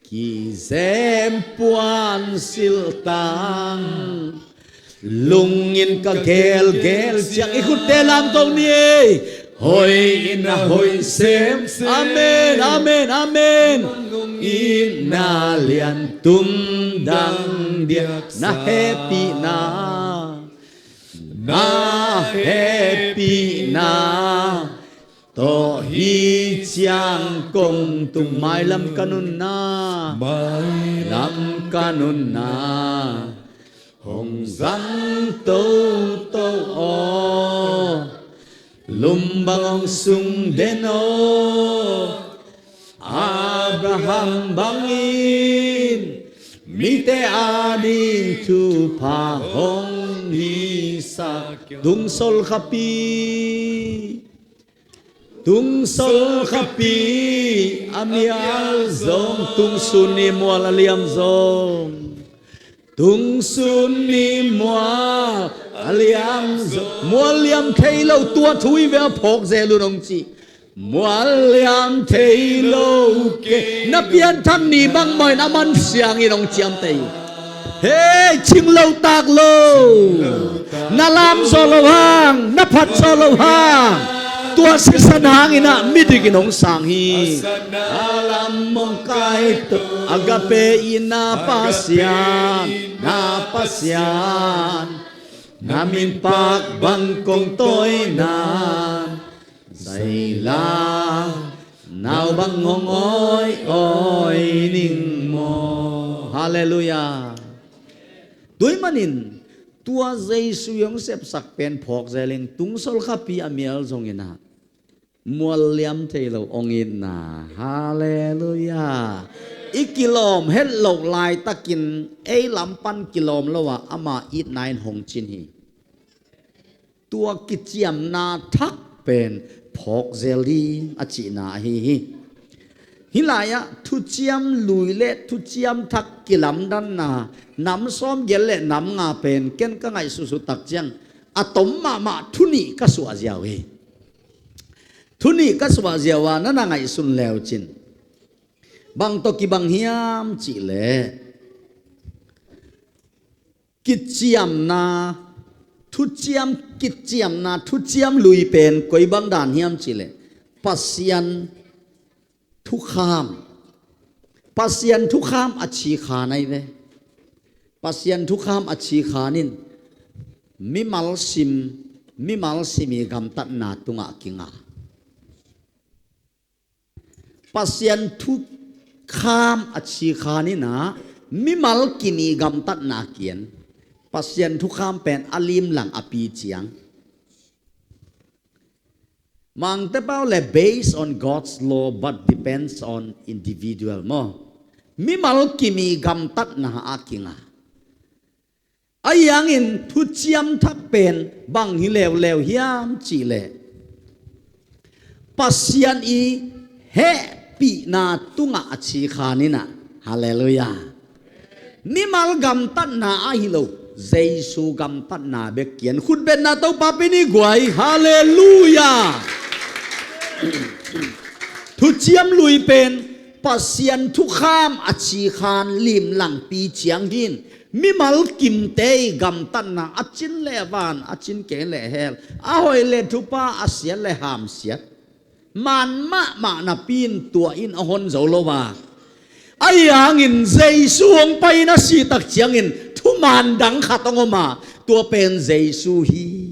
kizem puan siltang. Lungin ka gelgel ciang i khutte lamto ni. Hoih in a hoih semsem. Amen, amen, amen. Itna liantum dang diak na hehpihna, na hehpihna tawh hi ciang kong tung. Mailam ka nunna, mailam ka nunna hong zang toto aw. Lum bang hong sung den aw. Abraham bangin mite ading thupha hong hisak. Tungsol khapi, tungsol khapi a mial zong, tungsun ni mual a liam zong. Tungsun ni mual a liam zong. Mual liam thei lo tua thu i ve a phawk zel un hong ci. Mual liam thei lo kei. Na pianthak ni bang mawh in a man siangin hong ciamteh. Hei, cing lo tak lo. Na lam zawh lo hang, na phat zawh lo hang. Tua sisan hangin ah midik in hong sang hi. A lam hong kaito, Agape in na Pasian, na Pasian, na min pak bang kong tawi nan, zaila nau bang hong awiawi ning maw. Halleluiah. Tua ahih manin tua Jesu hong sepsak pen phawk zelin tungsol khapi a mial zongin ah mual liam thei lo hong itna. Halleluiah. I kilawm het loh laitakin ei lam pan kilawm lo a ama itna in hong cin hi. Tua kiciamna thak pen phawk zel ding a cihna ahi hi. Hih lai-ah thuciam lui le thuciam thak kilamdanna nam sawm gel le nam nga pen ken ka ngaihsutsut tak ciang a tom mahmah thu nih ka suah ziau hi. Thu nih ka suah ziau a na na ngaihsun leu cin bang tawh kibang hiam cihleh kiciamna, thuciam, kiciamna thuciam lui pen koi bang dan hiam cihleh Pasian thukham, Pasian thukham a cikhan ahi ve. Pasian thukham a cikhan in mimal sim, mimal sim i gamtatna tungah kinga. Pasian thukham a cikhan in ah mimal kim i gamtatna kian. Pasian thukham pen a limlang a pi ciang. Mangte pau le based on God's law but depends on individual maw. Mimal kim i gamtatna a kinga. Ahi hangin thuciam thak pen bang hi leuleu hiam cihleh Pasian i hehpihna tungah a cikhan in ah. Halleluiah. Mimal gamtatna ahi lo, Jesu gamtatna bek kian. Khutbetna Topa pen i guai. Halleluiah. Thuciam lui pen Pasian thukham a cikhan limlang pi ciang hin mimal kimte i gamtatna a cin le van, a cin kei le hell, a hoih le thupha, a siat le hamsiat man mahmah napi in tua in a hon zo lo a. Ahi hangin Jesu hong pai in a sih tak ciangin thuman dang khat hong om a, tua pen Jesu hi.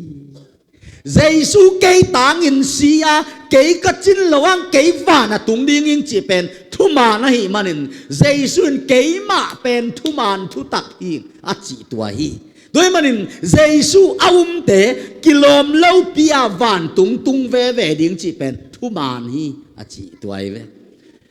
Jesu kei tangin si a, kei ka cin lo ang, kei van a tung ding ing cih pen thuman ahih manin Jesu in keimah pen thuman thutak hi a cih tua hi. Tua ahih manin Jesu a umte kilawm lopi a vantung tung veve ding cih pen thuman hi a cih tua hi ve.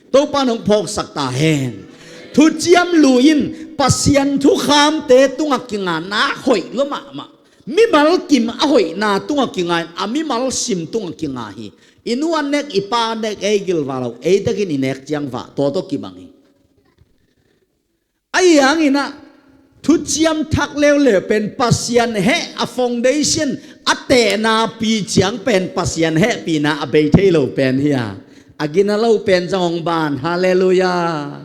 Topa nong phawksak ta hen. Thuciam lui in Pasian thukhamte tungah kinga na hoih lo mahmah. Mimal kim a hoihna tungah kinga in a mimal sim tungah kinga hi. I nu a nek, i pa a nek, ei gilvah lo, ei tekin i nek ciang vah, tua tawh kibang hi. Ahi hangin ah thuciam thak leuleu pen Pasian heh a foundation a tehna pi ciang pen Pasian hehpihna a bei thei lo pen hi a. A gina lo pen zong hong ban. Halleluiah.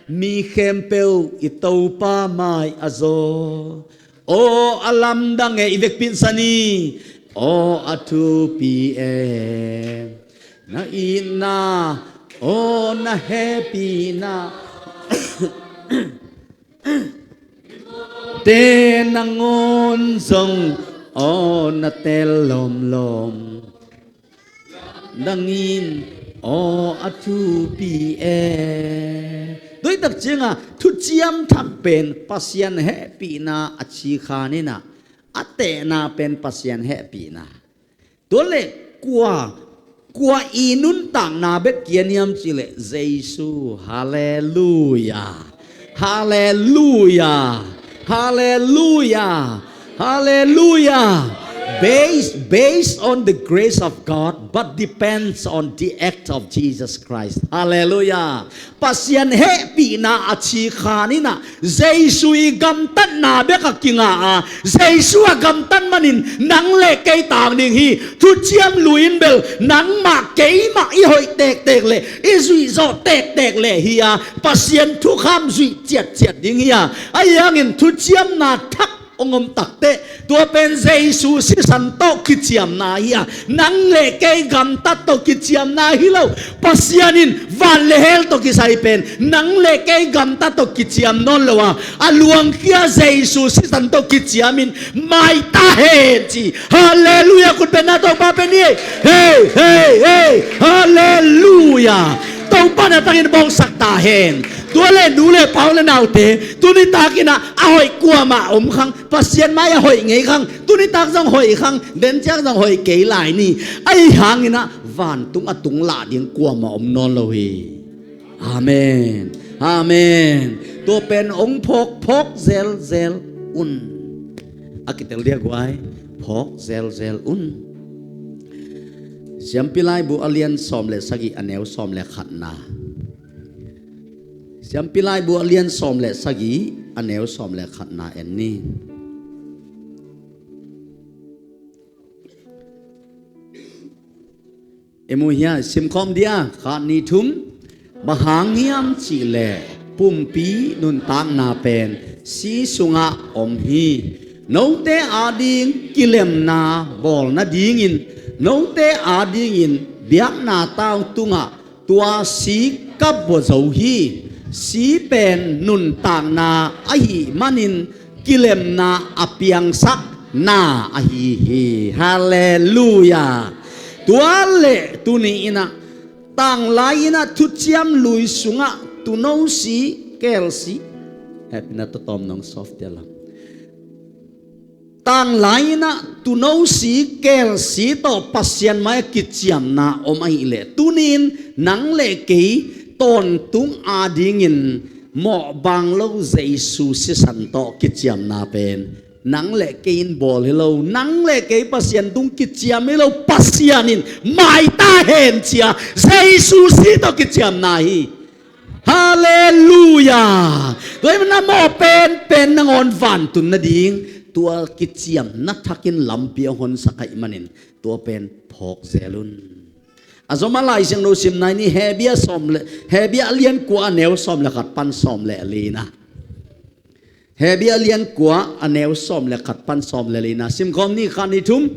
Mi khempeuh i Topa mai a zaw. Aw a lamdang e, i vekpi in sa ni. Aw a thupi e. Na itna, aw na hehpihna. Te nangawn zong, aw na tel lawmlawm. Dangin aw a thupi e. Tua tak ciangah thuciam thak pen Pasian hehpihna a cikhan in ah, a tehna pen Pasian hehpihna. Tua leh kua, kua i nuntakna bek kian hiam cihleh Jesu. Halleluiah. Halleluiah. Halleluiah. Halleluiah. Based, based on the grace of God, but depends on the act of Jesus Christ. Halleluiah. Pasian hehpihna a cikhan in ah Jesu i gamtatna bek a kinga a, Jesu a gamtat manin nang le kei tang ding hi. Thuciam lui in bel nangmah keimah i hoih tektek le i zuihzawh tektek le hi a, Pasian thukham zuih ciatciat ding hi a. Ahi hangin thuciamna thak hong om takteh, tua pen Jesu sisan tawh kiciamna hi a, nang le kei gamtat tawh kiciamna hi lo. Pasian in van le hell tawh kisai pen nang le kei gamtat tawh kiciam nawn lo a, a luangkhia Jesu sisan tawh kiciamin mai ta hen ci. Halleluia. Khut bengna Topa pen hi. Hei, hei, hei. Halleluia. Topa na takin bawngsak ta hen. Tua le nu le pa le naute, tuni takin ah a hoih kuamah om khang, Pasian mai a hoih ngei khang, tuni tak zong hoih khang, denciak zong hoih kei lai ni. Ahi hangin ah vantung a tung lah ding kuamah om nawn lo hi. Amen. Amen. Tua pen hong phawk phawk zelzel un. A kitel dia guai, phawk zelzel un. Siampi Laibu a lian sawm le sagih a neu sawm le khatna. Siampi Laibu a lian sawm le sagih a neu sawm le khatna en ni. I mu hia, simkhawm dia, khat ni thum. Bang hang hiam cihleh pumpi nuntakna pen si sungah om hi. Note ading kilemna bawl nadingin, note adingin biakna tau tungah tua si ka bua zo hi. Si pen nuntakna ahih manin kilemna a piangsak na ahi hi. Halleluia. Tua le tuni in ah tanglai in ah thuciam lui sungah tuuno si, keel si, hehpihna tawh tawm nong soft dia lam. Tanglai in ah tuuno si, keel si tawh Pasian mai a kiciamna om ahih leh, tuni in nang le kei tawntung adingin mawhbang lo Jesu sisan tawh kiciamna pen nang le kei in bawl hi lo, nang le kei Pasian tung kiciam hi lo, Pasian in mai ta hen ci a, Jesu si tawh kiciamna hi. Halleluia. Tua ahih manin a mawh penpen nangawn vantun nading tua kiciamna thakin lampi a hong honsak ahih manin tua pen phawk zel un. A zom a Lai Siangtho simna i ni, Hebru sawm le, Hebru a lian kua a neu sawm le khat pan sawm le li na. Hebru a lian kua a neu sawm le khat pan sawm le li na simkhawm ni, khat ni thum.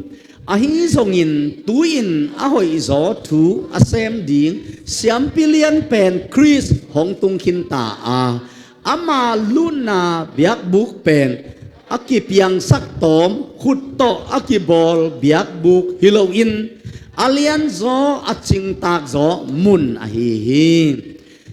Ahi zongin tu-in a hoihzaw thu a sem ding siampi lian pen Khrist hong tung khin ta a, ama lutna biakbuk pen a kipiangsak tawm khut tawh a kibawl biakbuk hi loin a lianzaw a cingtakzaw mun ahi hi.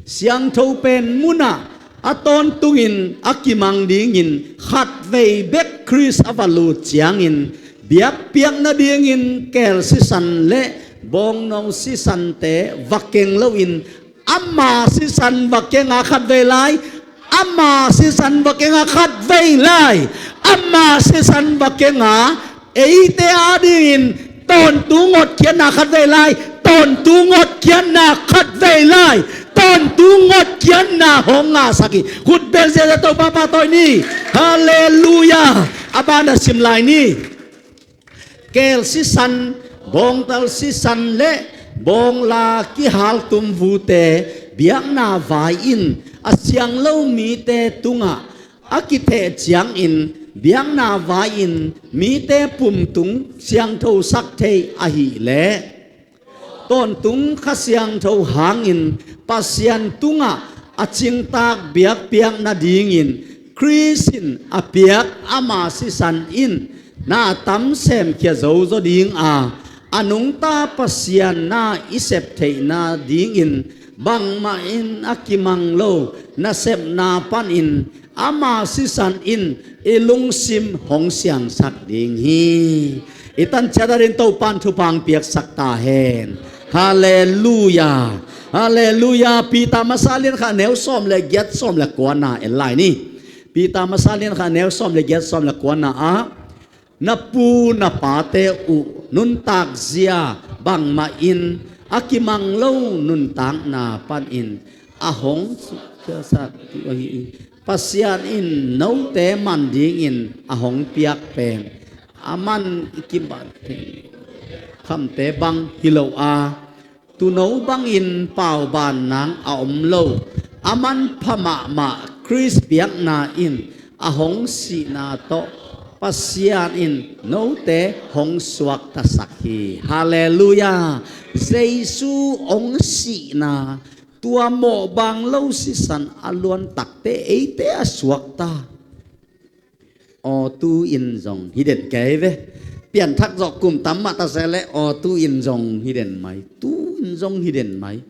Siangtho pen munah a tawntungin a kimang dingin khatvei bek Khrist a va lut ciangin biakpiak nadingin keel sisan le bawngno sisante va keng loin ama sisan va keng a khatvei lai, ama sisan va keng a khatvei lai, ama sisan va keng a eite adingin tawntung hotkhiatna khatvei lai, tawntung hotkhiatna khatvei lai, tawntung hotkhiatna hong ngahsak hi. Khut beng ziahziah Topa pahtawi ni. Halleluia. A ban a sim lai ni. Keel sisan, bawngtal sisan le bawngla kihaltum vute biakna vai-in a siang lo mite tungah a kitheh ciangin biakna vai-in mite pumtung siangthosak thei ahih leh, tawntung Kha Siangtho hangin Pasian tungah a cingtak biakpiak nadingin Khrist in a piak ama sisan in na tam semkhia zozaw ding a, a nungta Pasian na i sep theihna dingin bangmah in a kimang lo nasepna panin ama sisan in i lungsim hong siangsak ding hi. I tanciat adingin Topan thupha piaksak ta hen. Halleluia. Halleluia. Peter masa lian khat neu sawm le giat, sawm le kuana en lai ni. Peter masa lian khat neu sawm le giat, sawm le kuana ah, na pu na pate uh nuntak zia bangmah in a kimang lo nuntakna panin a hong suaksak Pasian in note man dingin a hong piak pen a man i kibat khamte bang hi lo a, tuuno bangin pauban nang a om lo, a manpha mahmah Khrist biakna in a hong sihna tawh Pasian in note hong suaktasak hi. Halleluiah. Jesu hong sihna, tua mawhbang lo sisan a luantakte eite a suakta. Aw, tu-in zong hi den kei ve. Pianthak zawh kum tam mah ta se leh, aw, tu-in zong hi den mai. Tu-in zong hi den mai.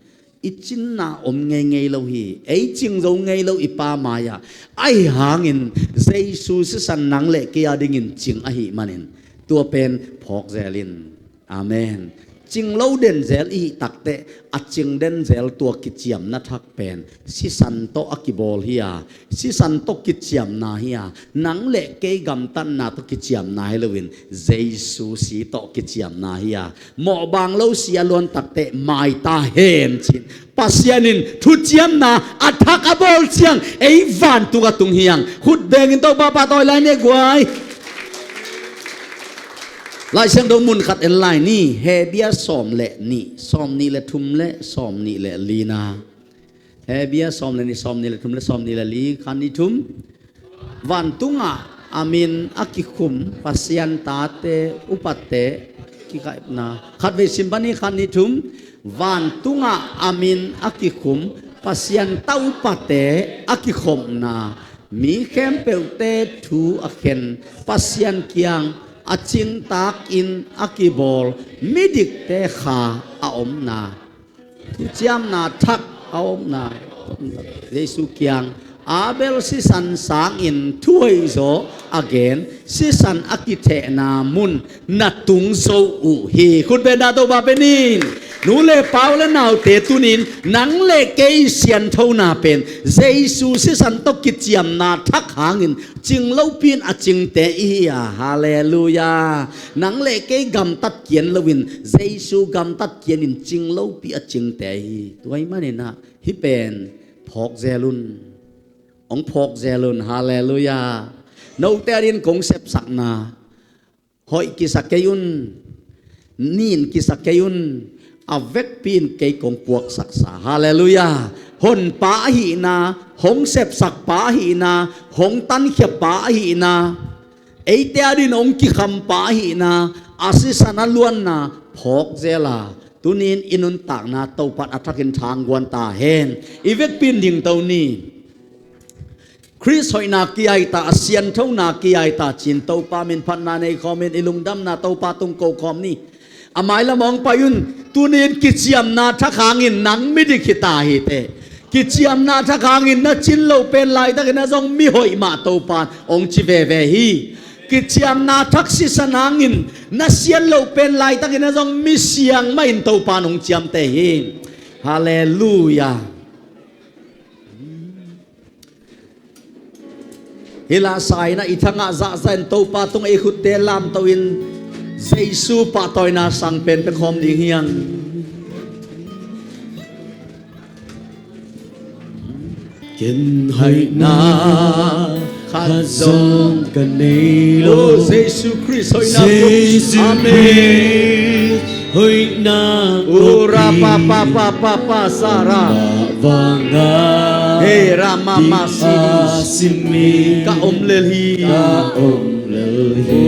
I cinna om ngeingei lo hi. Ei cing zo ngei lo i Pa mai-ah. Ahi hangin Jesu sisan nang le kei a dingin cing ahih manin, tua pen phawk zel in. Amen. Cing lo den zel i hih takteh, a cing den zel tua kiciamna thak pen sisan tawh a kibawl hi a, sisan tawh kiciamna hi a, nang le kei gamtatna tawh kiciamna hi loin, Jesu si tawh kiciamna hi a, mawhbang lo si a luan takteh mai ta hen cin. Pasian in thuciamna a thak a bawl ciang ei vantung a tung hi hang. Khut bengin Topa pahtawi lai ni guai. Lai Siangtho mun khat en lai ni. Hebru sawm le nih, sawm nih le thum le sawm nih le lina. Hebru sawm le nih, sawm nih le thum le sawm nih le li, khat nih thum. Vantungah a min a kikhum Pasian tate upate kikaihna. Khatvei sim pan ni, khat nih thum. Vantungah a min a kikhum Pasian ta upate a kikhopna, mi khempeuhte thu a khen Pasian kiang a cingtakin a kibawl midikte kha a omna. Thuciamna thak a omna. Jesu kiang Abel sisan sangin thuhoih zaw a gen, sisan a kithehna mun na tung zo uh hi. Khut beng dah Topa pen in. Nu le pa u le naute, tunin nang le kei sianthona pen Jesu sisan tawh kiciamna thak hangin cing lopi in a cingte i hi a. Halleluiah. Nang le kei gamtat kian loin Jesu gamtat kianin cing lopi a cingte i hi. Tua ahih manin ah hih pen phawk zel un. Hong phawk zel un. Halleluiah. Note adingin kong sepsakna hoih kisa kei un. Nin kisa kei un. A vekpi in kei kong puaksaksa. Halleluiah. Honpa ahihna, hong sepsakpa ahihna, hong tankhia pa ahihna, eite adingin hong kikhampa ahihna, a sisan a luanna phawk zel a, tunin i nuntakna Topan a thakin thangguan ta hen. I vekpi in dingto ni. Khrist hoihna ki-aita, a sianthona ki-aita cin Topa minphatna nei khawmin i lungdamna Topa tung ko khawm ni. A mailam hong pai un. Tunin kiciamna thak hangin nang midik hi ta hi teh. Kiciamna thak hangin na cin loh pen laitakin ah zong mihoih mah Topan hong ci veve hi. Kiciamna thak sisan hangin na sian loh pen laitakin ah zong misiang mahin Topan hong ciamteh hi. Halleluiah. Hih la sa-in ah i thangah zahzah in Topa tungah i khutte lamto in Jesu pahtawina sang pen pia khawm ding hi hang. Ken hoihna khat zong ka nei lo. Oh, Jesu Khrist hoihna. Jesu Khrist hoihna. Oh, ra pa pa pa pa pa sa ra. He ra ma ma si. Ka om lel hi. Ka om lel hi.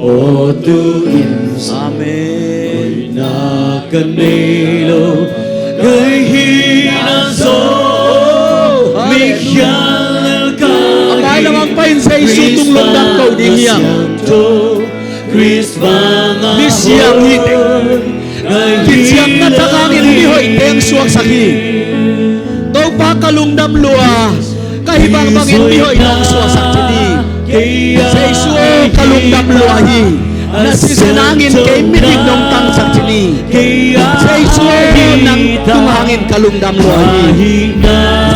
Aw tu-in. Amen. Hoihna ka nei lo, kei hihna zong mikhial lel ka hi. A mailam hong pai in Jesu tung lungdam ko ding hi hang. Khrist bangah misiang hi teh. Kiciamna thak hangin mihoih teng suaksak hi. Topa ka lungdam lua, ka hih bangbangin mihoih nong suahsak cih ni. Jesu aw ka lungdam lua hi. Na sisan hangin kei midik nong tangsak cih ni. Jesu aw nang tung hangin ka lungdam lua hi.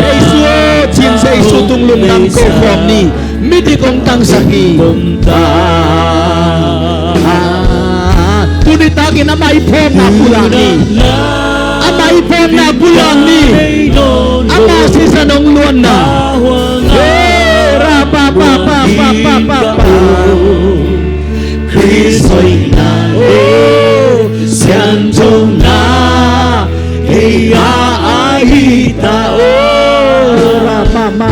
Jesu aw cin Jesu tung lungdam ko khawm ni. Midik hong tangsak hi. Tuni takin amah i phawkna pulak ni. Amah i phawkna pulak ni. Amah sisan hong luanna. He ra pa pa pa pa pa pa pa. Khrist hoihna le sianthona kei a ahi ta aw. Ra pa ma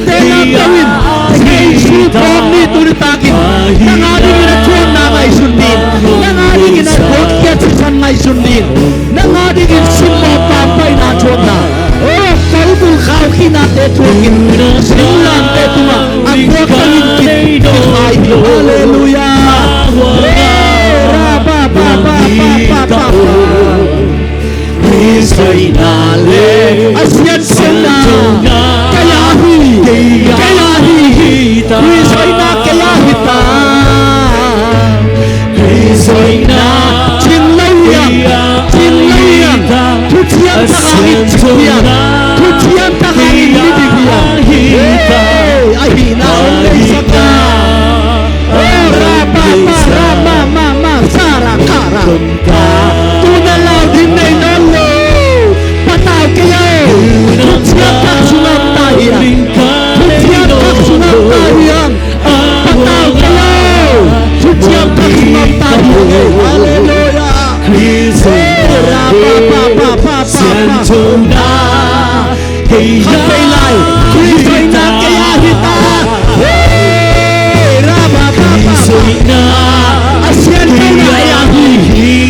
Tute lamdang in, Jesu phawk ni, tuni takin nang a dingin a thuakna ngaihsun ding, nang a dingin a thuakkhiat sisan ngaihsun ding, nang a dingin simmawh pampaihna thuakna, oh, kawbul khaukhina te thuakin, singlamteh tungah a thuak tangin kit, kit mai hi. Halleluiah. Hey, ra, pa, pa, pa. Khrih sawina le a sianthona kei a hi, kei a hi. Khrih sawina kei a hi ta. Khrih sawina cing lo hiam, cing lo hiam. Thuciam Thak hangin cing hiam, Thuciam Thak hangin mi dik hiam. Hey, ahihna hong neisak a. Oh, ra, pa, pa, ra, ma, ma, ma, sa, ra, ka, ra. Tuna lau ding nei nawn lo. Patau kei a, Thuciam Thak sungah om ta hiam? Thuciam Thak sungah om ta hiam? Patau kei a, Thuciam Thak sungah om ta hiam? Halleluiah. Hey, ra, pa, pa, pa, pa, pa, pa. Khat vei lai, Khrih sawina kei a hi ta. Hey, ra, pa, pa, pa, pa. A sianthona ei a hi.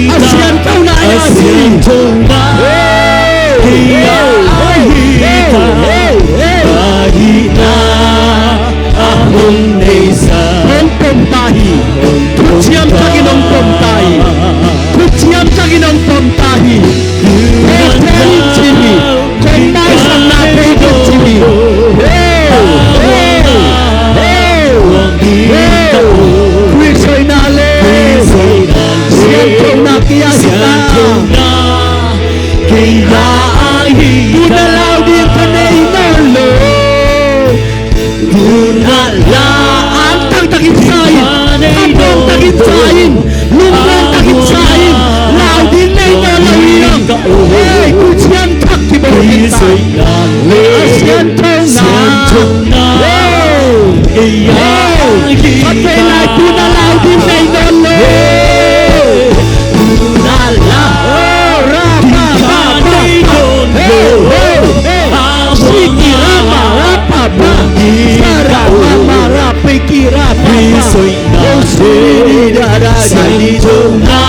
A sianthona ei a hi. Hey, hey, hey, hey, hey. Ahihna a hong neisa. Hong pom ta hi. Thuciam Thak in hong pom ta hi. Thuciam Thak in hong pom ta hi. Hei, hei, ci hi. Kong maisakna phei ding ci hi. Hey, hey, hey, hey. Khrih sawina le sianthona kei a hi ta. Kei a hi. Tuna lau ding ka nei nawn lo. Tuna la, angtang takin sa in, khamhawm takin sa in, lungmuang takin sa in, lau ding nei nawn lo hi hang. Hei, Thuciam Thak kibawl ding sa in. A sianthona. Hei, hei, khat vei lai tuna lau ding nei nawn lo. Tuna la, oh, ra, pa, pa, pa, pa. Hey, hey, hey. Siki ra, ma, ra, pa, pa. Sa, ra, ma, ma, ra, piki ra, pa, pa. Oh, si, di, da, da, da, di, do, na.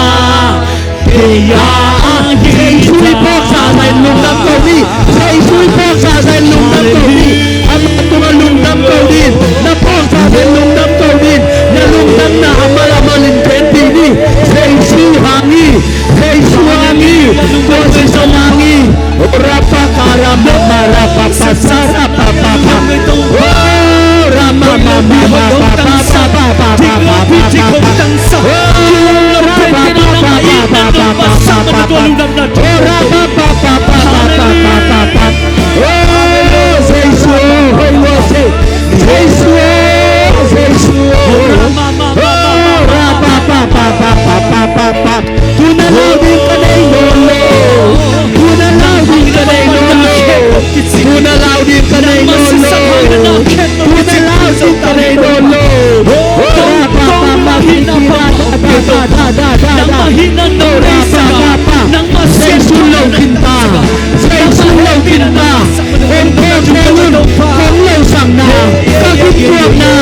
Kei a hi. Jesu i phawk zahzah in lungdam ko ni. Jesu i phawk zahzah in lungdam ko ni. Amah tungah lungdam ko ni. Na phawk zahzah in lungdam ko ni. Na lungdamna a malmal in gen dih ni. Jesu hang hi. Jesu hang hi. Tua Jesu hang hi. Rapa karama marapa pasara papa. Oh, rama mama mama papa papa papa papa. Oh, rapa papa papa papa papa. Oh, rapa papa papa papa papa. Oh, Jesu, oh, Jesu, Jesu, Jesu. Oh, rapa papa papa papa papa. Tuna lau ding ka nei nawn lo. Tuna lau ding ka nei nawn lo. Tuna lau ding ka nei nawn lo. Tuna lau ding ka nei nawn lo. Ora pa pa pa pa pa pa pa pa pa. Ora pa pa pa. Jesu lo kinta. Jesu lo kinta. Ong ko ko lo sangna. Ka kintuakna.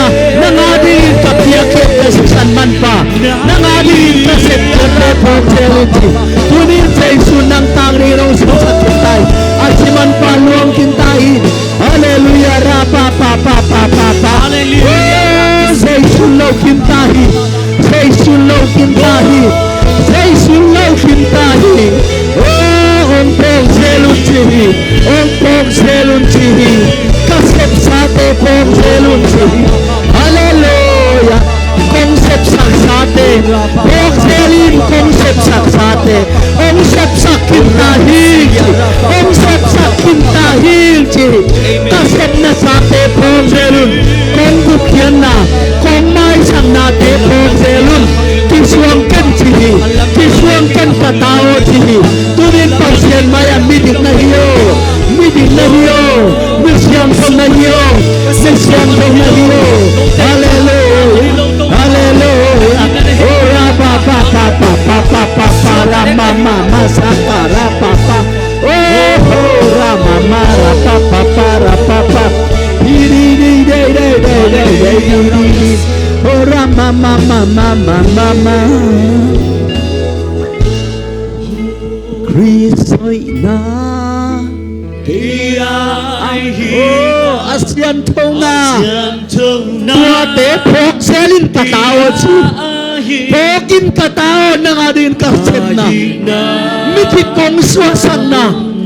Nang a ding ka piak ka sisan manpa. Nang a ding ka sep ka te phawk zel in ci. Tuni Jesu nang tang ding nong sep sak kinta hi. A si manpa luang kinta hi. Halleluiah, ra pa pa pa pa pa pa. Halleluiah. Oh, Jesu lo kinta hi. Jesu lo kinta hi. Jesu lo kinta hi. Oh, ong hi ci, hong sepsak khin ta hi ci. Ka sepna sate phawk zel un. Kong gupkhiatna, kong maisaknate phawk zel un. Kisuang ken ci hi, kisuang ken ka ta aw ci hi. Tunin Pasian mai-ah midik na hi aw, midik na hi aw, misiangtho na hi aw, misiangtho na hi aw. Halleluia. Halleluia. Oh, ra pa pa pa pa pa pa pa pa ra ma ma ma sa pa ra pa pa. Oh, oh, ra ma ma ra pa pa pa ra pa pa. Di di di di di di di di di di. Oh, ra ma ma ma ma ma ma ma. Khrist hoihna. Kei a hi. Oh, a sianthona. A sianthona. Tuate phawk zel in ka ta aw ci. Kei a hi. Phawk in ka ta aw, nang a dingin ka sepna. Ka hihna. Mithi kong suahsakna.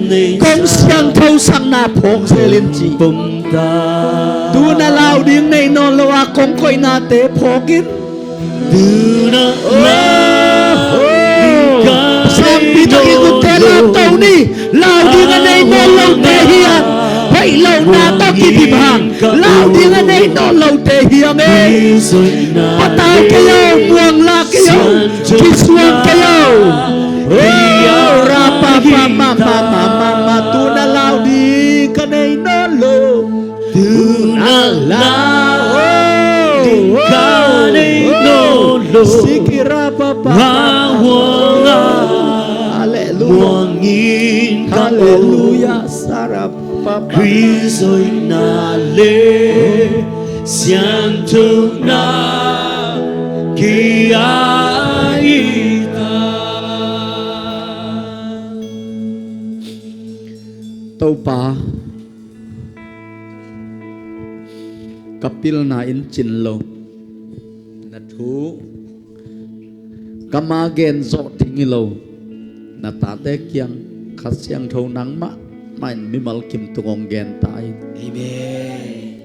Nei sa. Kong siangthosakna phawk zel in ci. Pom ta. Tu-in a lau ding nei nawn lo a kong koihnate phawk in. Sangpi tawh kikutte lamto ni. Lau ding a nei nawn lote hi hang, hoih lohna tawh kidim hang, lau ding a nei nawn lote hi hang e. Patau kei o, muang la kei o, kisuang kei o. Ra pa pa ma ma ma ma ma, tu-in a lau ding ka nei nawn lo. Tu-in a lau ding ka nei nawn lo. Sikira pa pa pa. Halleluia. Halleluia. Sara pa pa. Khrist hoihna le sianthona kei a hi ta. Topa, ka pilna in cin lo, na thu ka ma gen zawh ding hi lo, na tate kiang Kha Siangtho nangmah mah in mimal kim tung hong gen ta in. Amen.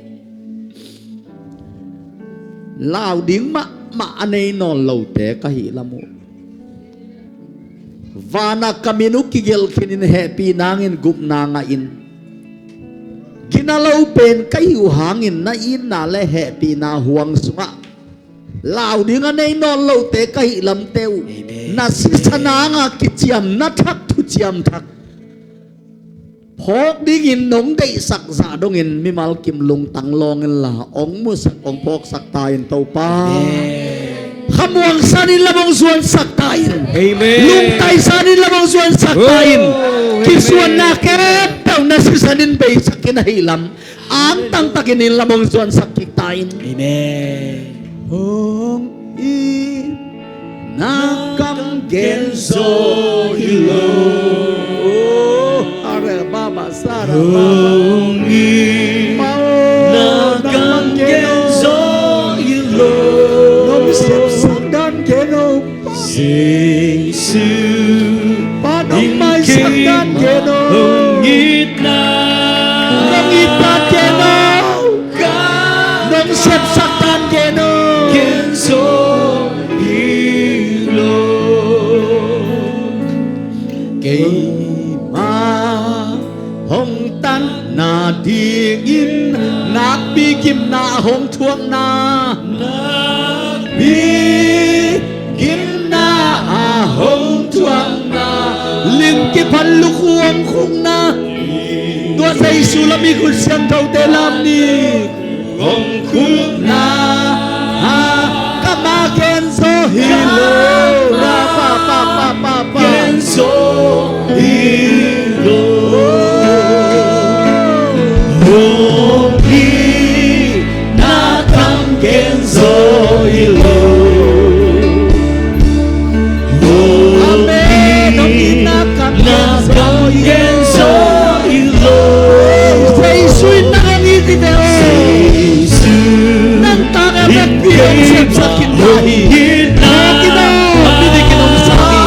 Lau ding mahmah a nei nawn lote ka hih lam uh, vana ka min uh kigelh khinin hehpihna hangin gupna ngahin, gina lo pen ka hih uh hangin na itna le hehpihna huang sungah lau ding a nei nawn lote ka hih lamte uh, amen, na sisan hanga kiciamna thak, thuciam thak phawk dingin nong deihsak zah dongin mimal kim lungtang lawng inla hong musak, hong phawksak ta in Topa. Amen. Khamuang sanin lam hong zuansak ta in. Amen. Lungtai sanin lam hong zuansak ta in. Oh, amen. Kisuanna khempeuh na sisanin beisak in ahih lam, angtang takin in lam hong zuansak kik ta in. Amen. Hong it na kam gen zaw hi lo. Hare baba sara baba. Hong it na kam gen zaw hi lo. Nong sepsak dan gen o. Jesu. Pa nong maisak dan gen o. Hong it na. Nong it dan gen o. Nong sepsak dan gen o. Gen zaw hi lo. Keima hong tan nadingin nakpi gimna a hong thuakna. Nakpi gimna a hong thuakna. Lim kiphat lukhu hong khukna. Tua Jesu lam i khut siangthote lam ni. Hong khukna. Ha, ka ma gen zaw hi lo. Ra pa pa pa pa pa. Gen zaw hi lo. Hong it na kam gen zaw hi lo. Amen. Hong it na kam gen zaw hi lo. Jesu in nang hong it hi ve o. Jesu. Nang tangah vekpi hong sepsak khin ta hi. Hong it na. Midik in hong sak hi.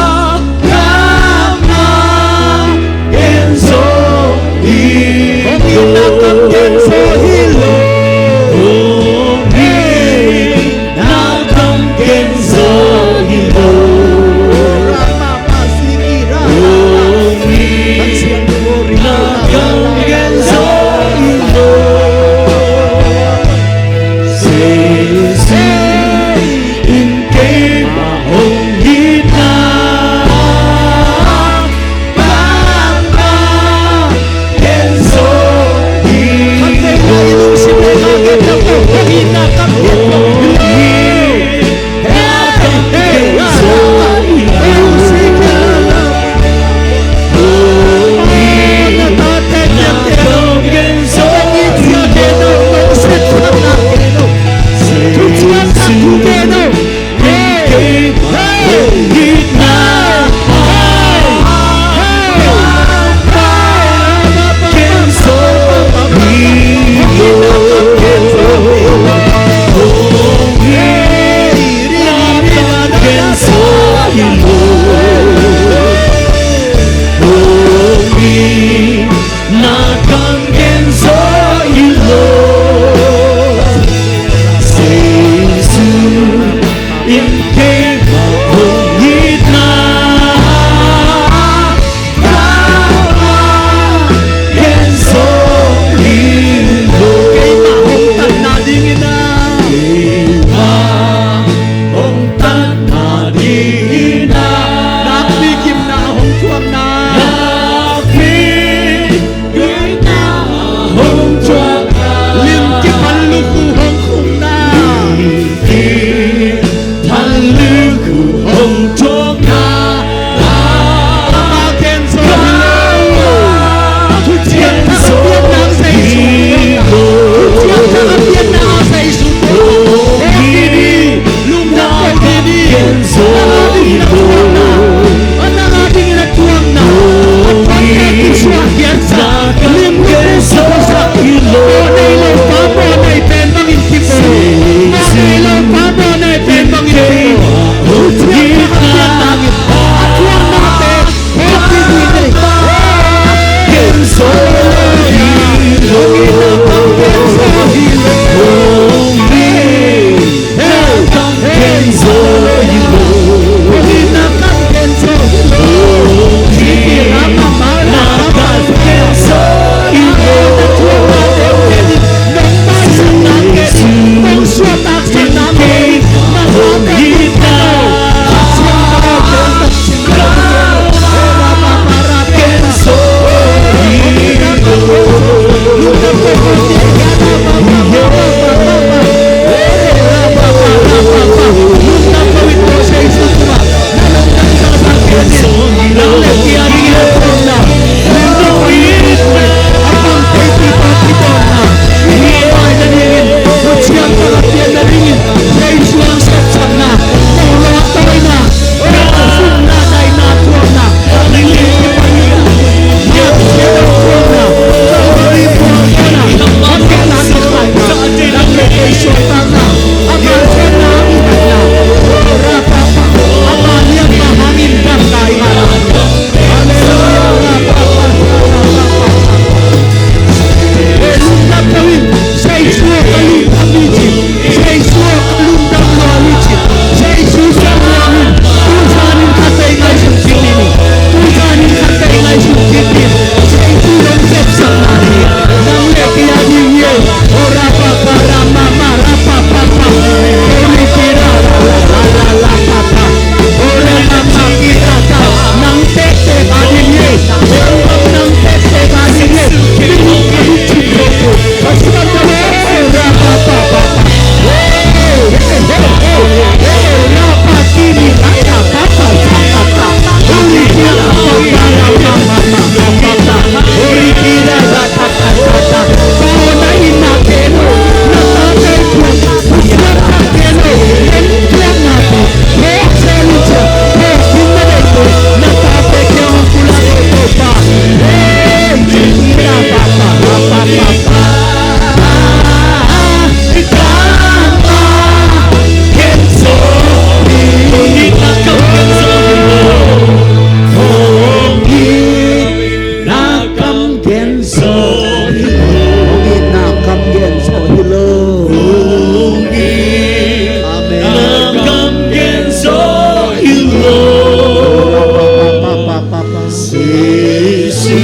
Jesu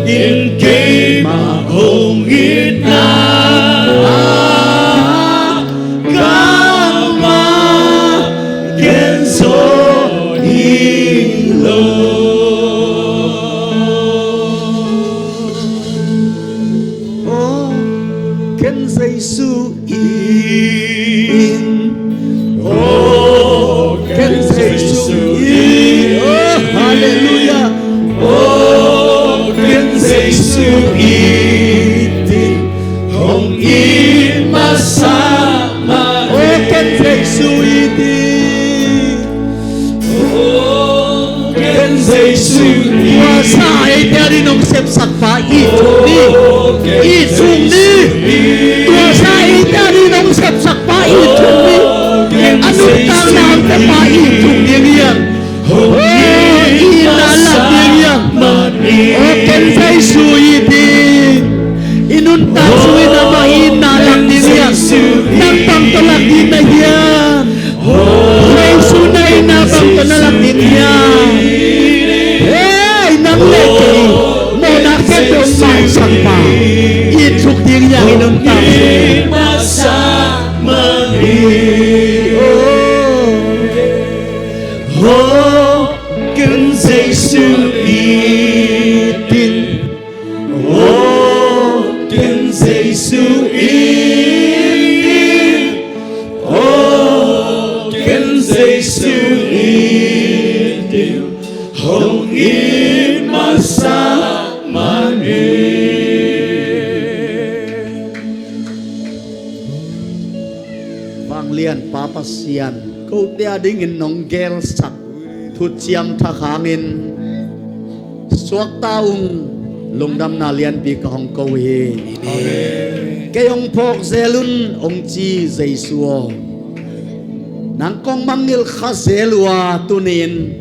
in keimah hong itna kammal ken zaw hi lo. Aw, ken Jesu in. Aw, ken Jesu in. Aw, halleluiah. Aw, ken Jesu in. Hong it masa mah. Aw, ken Jesu in. Aw, ken Jesu in. Kuasa eite adingin hong sepsak pa it thuk ni. It thuk ni. Kuasa eite adingin hong sepsak pa it thuk ni. A nuntakna hong pia pa it thuk ding hi hang. Aw, itna lak ding hi hang. Aw, ken Jesu it in. I nuntak sungin amah itna lak ding hi hang. Nang bang tawh lak ding na hiam? Jesu na itna bang tawh na lak ding hiam? Hei, nang le kei mawhna khempeuh maisak pa, it thuk ding hi hang i nuntak sungin. Aw, ken Jesu it in. Aw, ken Jesu it in. Aw, ken Jesu it in. Hong it masa mah ni. Vanglian Pa Pasian, kote adingin nong gelsak thuciam thak hangin suakta ung. Lungdamna lianpi ka hong ko hi. Amen. Kei hong phawk zel un, hong ci Jesu aw. Nang kong mangngilh kha zel uh a, tuni-in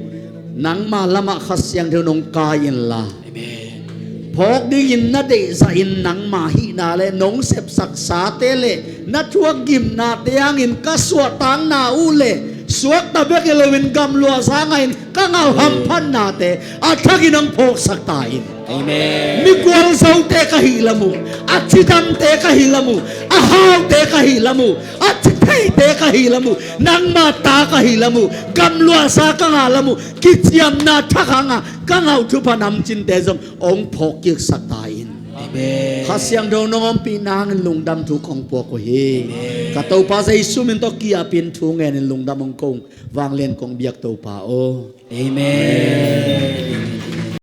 nangma lamah Kha Siangtho nong kai inla, amen, phawk dingin na deihzahin nangma hihna le nong sepsaksate le na thuakgimnate hangin ka suahtakna uh le suakta bek hi loin gamluahza ngahin ka ngau hamphatnate a thakin hong phawksak ta in. Amen. Mi gualzote ka hih lam uh, a cidamte ka hih lam uh, a haute ka hih lam uh, a citheite ka hih lam uh, nangma ta ka hih lam uh, gamluahza ka ngah lam uh, kiciamna thak hanga ka ngah uh thupha namcinte zong hong phawkkiksak ta in. Amen. Kha Siangtho nong ompihna hangin lungdam thu kong puak uh hi. Amen. Ka Topa Jesu min tawh ki-apin thu ngenin lungdam hong ko ung. Vanglian kong biak Topa aw. Amen.